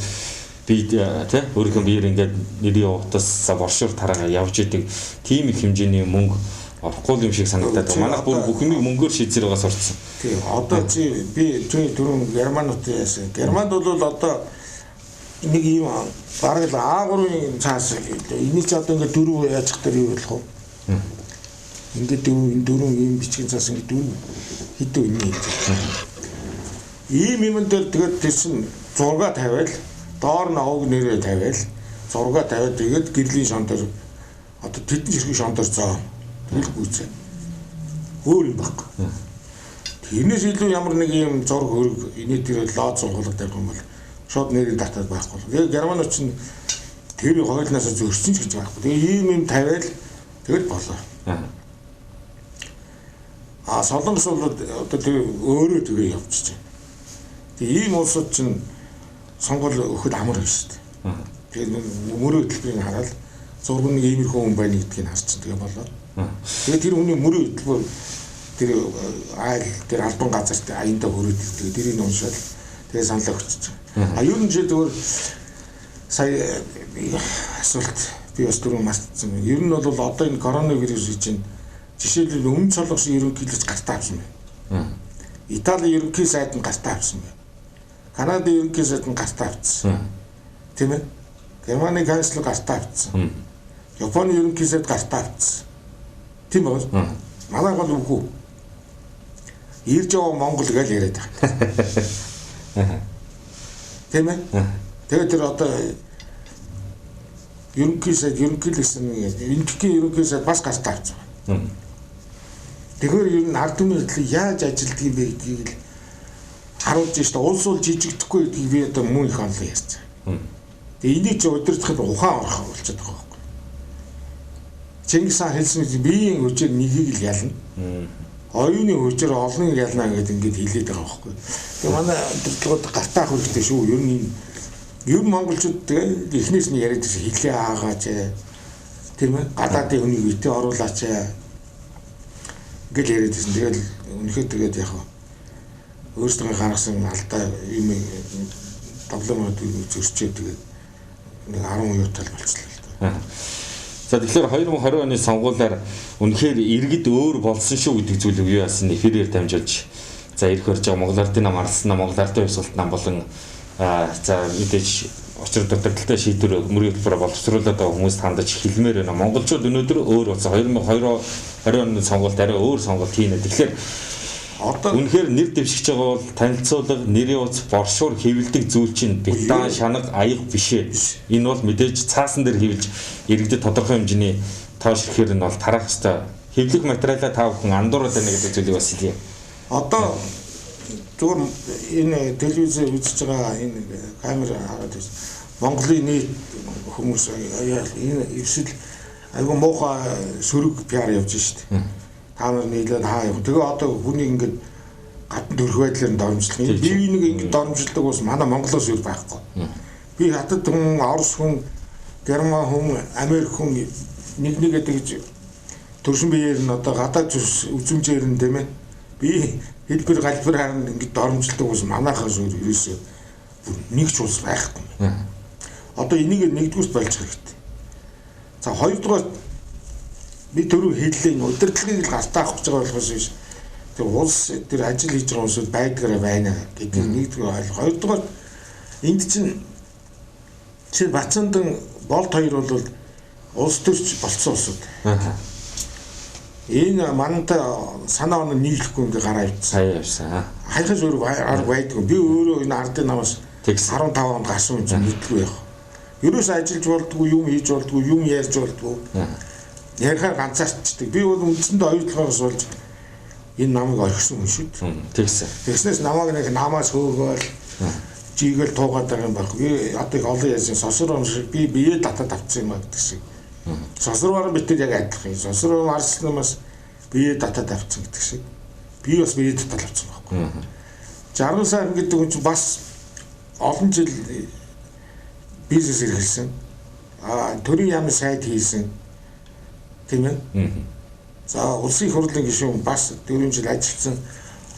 би тийм өөрийнхөө биеэр ингээд нэрийн утас боршуур тараагаа явж идэг тийм их хэмжээний мөнгө орохгүй юм шиг санагдаад байна. Манайх бүр бүх юмыг мөнгөөр шийдсээр байгаас орцсон. Тийм одоо чи би түрүүн Германууд яасан. Германд бол одоо нэг ийм бараг л А3-ын цаас энийг ч одоо ингээд дөрөв яаж дээр юу болох вэ? Ингээд дөрөв энэ дөрөв ийм бичгийн цаас ингээд дөрөв хэдэн үнэ хийж. Ийм юмн дээр тэгээд тэр чин зураг тавиал доор нь овг нэрээ тавиал зураг тавиад тэгээд гэрлийн шон дээр одоо тэдэн ширхэг шон дээр зоо. Тэгэл гүйцээ. Өөр юм байхгүй. Тэрнээс илүү ямар нэг юм зураг хөрөг эний тэр лоо зургуулга тавих юм бол шууд нэрийг татаад байхгүй. Тэгээ германууд чинь тэр хойлноос зөрчсөн ч гэж байхгүй. Тэгээ ийм юм тавиал тэгэл болоо. А Солонгос бол одоо тэр өөрөө тэгээ явчихж байна. Тэгээ ийм улсууд чинь сонгуул өгөхөд амар биш шүү дээ. Тэгээд мөрөө хөтөлбөрийг хараад зураг нэг иймэрхүү хүн байна гэдгийг харчин тэгээ болоо. Тэгээд тэр хүний мөрөө хөтөлбөр тэр айл тэр албан газарт аяндаа хөрөөд ирдэг. Тэрийг уншаад тэгээ санал өгчөж байгаа. А ер нь зүгээр сая асуулт би бас түрүү мартсан. Ер нь бол одоо энэ коронавирус чинь жишээлбэл Өмнөд Солонгосын ерөнхийлөгч гартаа авсан байна. Италийн ерөнхий сайд нь гартаа авсан байна. Канадын ерөнхий сайд нь гартаа авсан. Тийм ээ? Германы канцлер гартаа авсан. Японы ерөнхий сайд гартаа авсан. Тийм байна. Манай гол үгүй. Ирж яваа Монгол гэж яриад байгаа. Тийм ээ. Тэгээд тэр одоо ерөнхий сайд ерөнхийлөгч энэтхэгийн ерөнхий сайд бас гартаа авсан. Тэгэхээр ер нь ард түмний хөдлөл яаж ажилтдаг юм бэ гэдгийг л харуулж штэ улс бол жижигдэхгүй гэдгийг би одоо мөн их олон ярьсан. Тэгээ энийг чи удирдахад ухаан орох болчиход байгаа байхгүй. Чингис хаан хэлсэн мэт биеийн хүчээр нэгийг л ялна. Оюуны хүчээр олныг ялна гэдээ ингээд хэлээд байгаа байхгүй. Тэгээ манай удирдлагууд гартаа авах хэрэгтэй шүү. Ер нь ер нь монголчууд тэгээ эхнээс нь яриад байсан хилээ аагаач тийм ээ гадаадын хүнийг битээ оруулаач ингээл яриад байсан. Тэгэл үнэхээр тэгээд яг өөрсдөө гаргасан алдаа юм тоглоомод зөрчөөд тэгээд нэг 10 юутал болчихлоо л доо. За тэгэхээр 2020 оны сонгуулиар үнэхээр иргэд өөр болсон шүү гэдэг зүйлийг юу яасан эфирээр дамжуулж за ирэх барьж байгаа Монгол Ардын нам арлсан нам Монгол Ардын хувьсгалт нам болон за мэдээж учир дутагдaltaй шийдвэр мөрийн хөтөлбөрөөр боловсруулад байгаа хүмүүст хандаж хэлмээр байна. Монголчууд өнөөдөр өөр болсон 2020 оны сонгуульд арай өөр сонголт хийнэ. Тэгэхээр одоо үнэхээр нэр дэвшигч байгаа бол танилцуулга, нэрийн утас, боршуур хэвлэдэг зүйл чинь бетон, шанаг, аяга биш ээ. Энэ бол мэдээж цаасан дээр хэвлэж иргэдэд тодорхой хэмжээний тоош ирэхээр нь бол тарах ёстой. Хэвлэх материалаа та бүхэн андуураад байна гэдэг зүйлийг бас хэлье. Одоо зүгээр энэ телевизээр үзэж байгаа энэ камер хараад байна. Монголын нийт хүмүүс энэ эвсэл айгүй муухай сөрөг пиар явж штт. Та нар нийлээд хаа яв. Тэгээ одоо хүнийг ингээд гадна төрөх байдлаар нь доромжлох. Би нэг ингээд доромжлдог ус манай Монголоос юу байхгүй. Би хятад хүн, Орос хүн, Герман хүн, Америк хүн нэг нэгээ тэгж төрсөн биеэр нь одоо гадаад үзмжээр нь тийм ээ. Би хэлбэр галбир харна ингээд доромжлдог ус манайхаас өөр ерөөсөө нэг ч улс байхгүй. Одоо энийг нэгдүгüрт болж хэрэгтэй. За хоёрдугаар би түрүү хэллээ энэ удирдлагыг л гартаа авах гэж байгаа болохоос биш. Тэр улс тэр ажил хийж байгаа хүмүүсүүд байдгаараа байна гэдэг нэгдүгээр ойлго. Хоёрдугаар энд чинь чи Бацандан Болд хоёр бол улс төрч болцсон улсууд. Энэ мантай санаа оноо нийлэхгүй ингээ гараа явчихсан. Сая явсан. Хаяхаас өөр арга байдгүй. Би өөрөө энэ ардын намаас 15 онд гарсан юм чинь мэдлгүй яг. Ерөөс ажиллаж болдгоо, юм хийж болдгоо, юм ярьж болдгоо. Ярихаар ганцаарчдаг. Би бол үндсэндээ оюутлогоос болж энэ намайг орхисон хүн шүү дээ. Тэгсэн. Тэгснээс намайг нэг намаас хөөгөөл жигээл туугаад байгаа юм байхгүй. Би одоо их олон ярьсан. Сосор он шиг би бие татаад авчихсан юм а гэдэг шиг. Сосор баран битэд яг адилхан. Сосор арслан намаас бие татаад авчихсан гэдэг шиг. Би бас бие татаад авчихсан байхгүй. 60 сайхан гэдэг хүн чинь бас олон жил бизнес эрхэлсэн. Төрийн яамны сайд хийсэн. Тийм ээ. За улсын их хурлын гишүүн бас 4 жил ажилласан.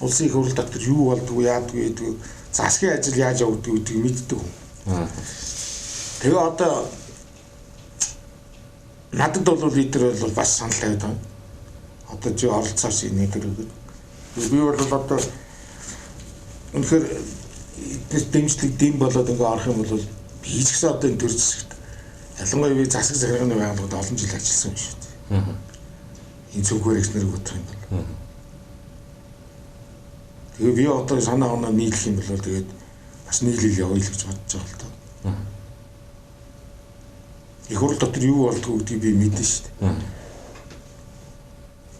Улсын их хурл дотор юу болдгоо, яадгүй гэдэг, засгийн ажил яаж явагддаг гэдгийг мэддэг хүн. Тэгээ одоо надад бол лидер бол бас санал тавиад байгаа. Одоо чи оролцоос энэ тэр гэдэг. Би бол одоо үнэхээр дэмжлэг дэм болоод ингээ орох юм бол би ч гэсэн одоо энэ төр зэсэгт ялангуяа би засаг захиргааны байгууллагад олон жил ажилласан юм шүү дээ. Энэ цүнхвэр их нэрийг бодох юм бол. Тэгээ би одоо санаа оноо нийлэх юм бол тэгээд бас нийлэл явъя л гэж бодож байгаа л доо. Их хурл дотор юу болдгоо гэдгийг би мэднэ шүү дээ.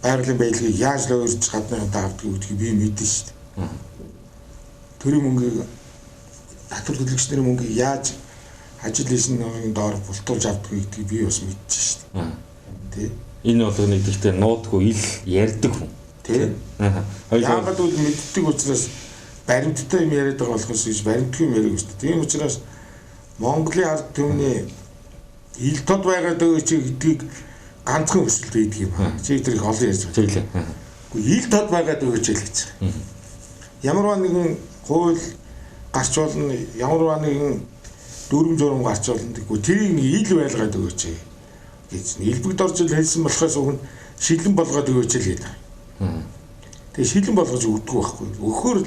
Байгалийн байдлыг яаж лойрч гадныхаа авдгийг гэдгийг би мэднэ шүү дээ. Төрийн мөнгийг татвар төлөгч нарын мөнгийг яаж ажил хийсэн номын доор бултуулж авдгийг гэдгийг би бас мэдэж шүү дээ. Тэ. Энэ болгоныг гэхдээ нуудгүй ил ярьдаг хүн. Тэ. Яагаад гэвэл мэддэг учраас баримттай юм яриад байгаа болохоос биш баримтгүй юм яриаг шүү дээ. Тийм учраас Монголын ард түмний ил тод байгаа дөө чи гэдгийг ганцхан хүсэлт байдаг юм аа. Чи тэр их олон ярьж байна. Тэглээ. Үгүй ил тод байгаа дөө чи л гэж. Ямарваа нэгэн хууль гарч болно, ямарваа нэгэн дүрм журам гарч болно гэхгүй. Тэрийг нэг ил байлгаад өгөөч гэж. Илбэг доржил хэлсэн болохоос өмнө шилэн болгоод өгөөч л гэдэг. Тэгээ шилэн болгож өгдөггүй байхгүй. Өгөхөөр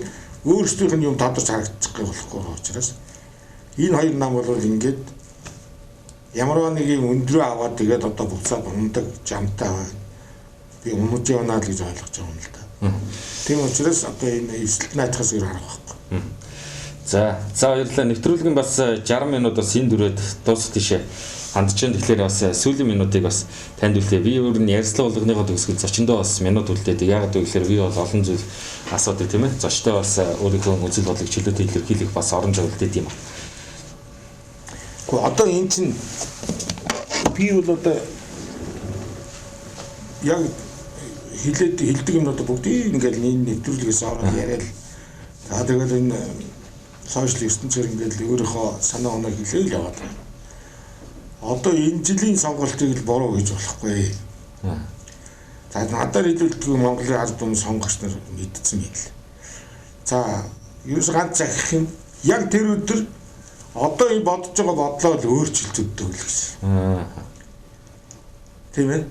өөрсдийнх нь юм тодорч харагдчих болохгүй учраас энэ хоёр нам бол ингээд ямарваа нэг юм өндрөө аваад тэгээд одоо буцаад ундаг жамтай байна. Би унаж явна л гэж ойлгож байгаа юм л да. Тийм учраас одоо энэ эвсэлт наадахаас өөр арга байхгүй. За баярлалаа. Нэвтрүүлэг нь бас 60 минут бас энэ дүрээд дуусах тийшээ хандж байна. Тэгэхээр бас сүүлийн минутыг бас танд үлдээ. Би өөр нь ярилцлага болгоныхоо төгсгөл зочиндоо бас минут үлдээдэг. Яагаад гэвэл би бол олон зүйл асуудаг тийм ээ. Зочтой бас өөрийнхөө үзэл бодлыг чөлөөтэй илэрхийлэх бас орон зай үлдээд юм. Гэхдээ одоо энэ чинь би бол одоо яг хилээд хилдэг юмнууд бүгдийг ингээл энэ нэвтрүүлгээс ороод яриад. За тэгэл энэ сошиал ертөнцөөр ингээл өөрийнхөө санаа оноо хэлээл яваад байна. Одоо энэ жилийн сонголтыг л буруу гэж болохгүй. За надаар хэлүүлдэг Монголын ард түмэн сонгогч нар мэдсэн юм л. За ерөөс ганц захих юм яг тэр өдөр одоо энэ бодож байгаа бодлоо л өөрчилж өгдөг л гэсэн. Тийм ээ?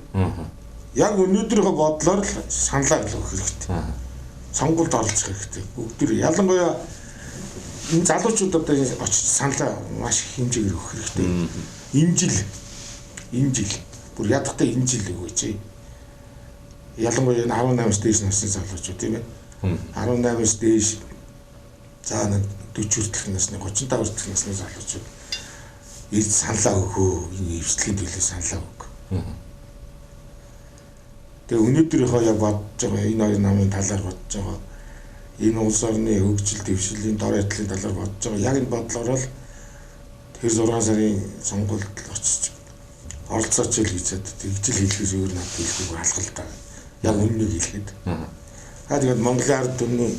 Яг өнөөдрийнхөө бодлоор л саналаа өгөх хэрэгтэй. Сонгуульд оролцох хэрэгтэй. Бүгд ялангуяа энэ залуучууд одоо очиж саналаа маш их хэмжээгээр өгөх хэрэгтэй. Энэ жил бүр ядахтай энэ жил өгөөч. Ялангуяа энэ 18-аас дээш насны залуучууд тийм ээ. 18-аас дээш за нэг 40 хүртэлх насны 35 хүртэлх насны залуучууд ирж саналаа өгөө. Энэ эвслийн төлөө саналаа өг. Тэгээ өнөөдрийнхөө яг бодож байгаа энэ хоёр намын талаар бодож байгаа энэ улс орны хөгжил дэвшлийн дор хядлын талаар бодож байгаа яг энэ бодлороо л тэр 6 сарын сонгуульд очиж оролцооч л гэж тэгж л хэлэхээс өөр надад хэлэхгүй алга л та. Яг үннийг хэлэхэд. Аа тэгээд Монголын ард түмний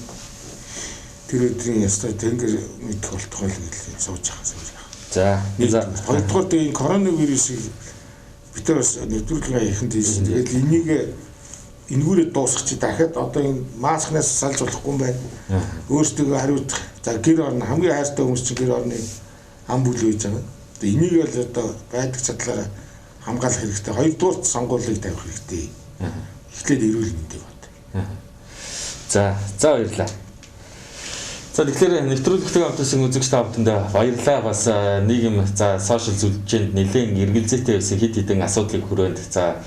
тэр өдрийн ёстой тэнгэр мэдэх болтгой л гэж сууж байгаа юм. За. Хоёрдугаар тэгээ энэ коронавирусыг бид нар бас нэвтрүүлгийн ихэнд хийсэн. Тэгээд энийг энгүүрээ дуусгах чи дахиад одоо энэ маскнаас салж болохгүй юм байна. Өөрсдөө хариуцах. За гэр орн хамгийн хайртай хүмүүс чинь гэр орны ам бүл байж байгаа. Тэгээ энийг л одоо байдаг чадлаараа хамгаалах хэрэгтэй. Хоёрдугаар сонгуулийг тавих хэрэгтэй. Эхлээд эрүүл мэндийг бод. За баярлалаа. За тэгэхээр нэвтрүүлэгтэй хамтсан үзэгч та бүхэндээ баярлалаа. Бас нийгэм за сошиал сүлжээнд нэлээд эргэлзээтэй байсан хэд хэдэн асуудлыг хүрээнд за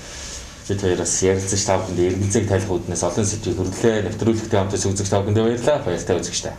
бид хоёроос ярилцаж та бүхэндээ эргэлзээг тайлах үүднээс олон сэдвийг хүргэлээ. Нэвтрүүлэгтэй хамтсан үзэгч та бүхэндээ баярлалаа. Баяртай үзэгч та.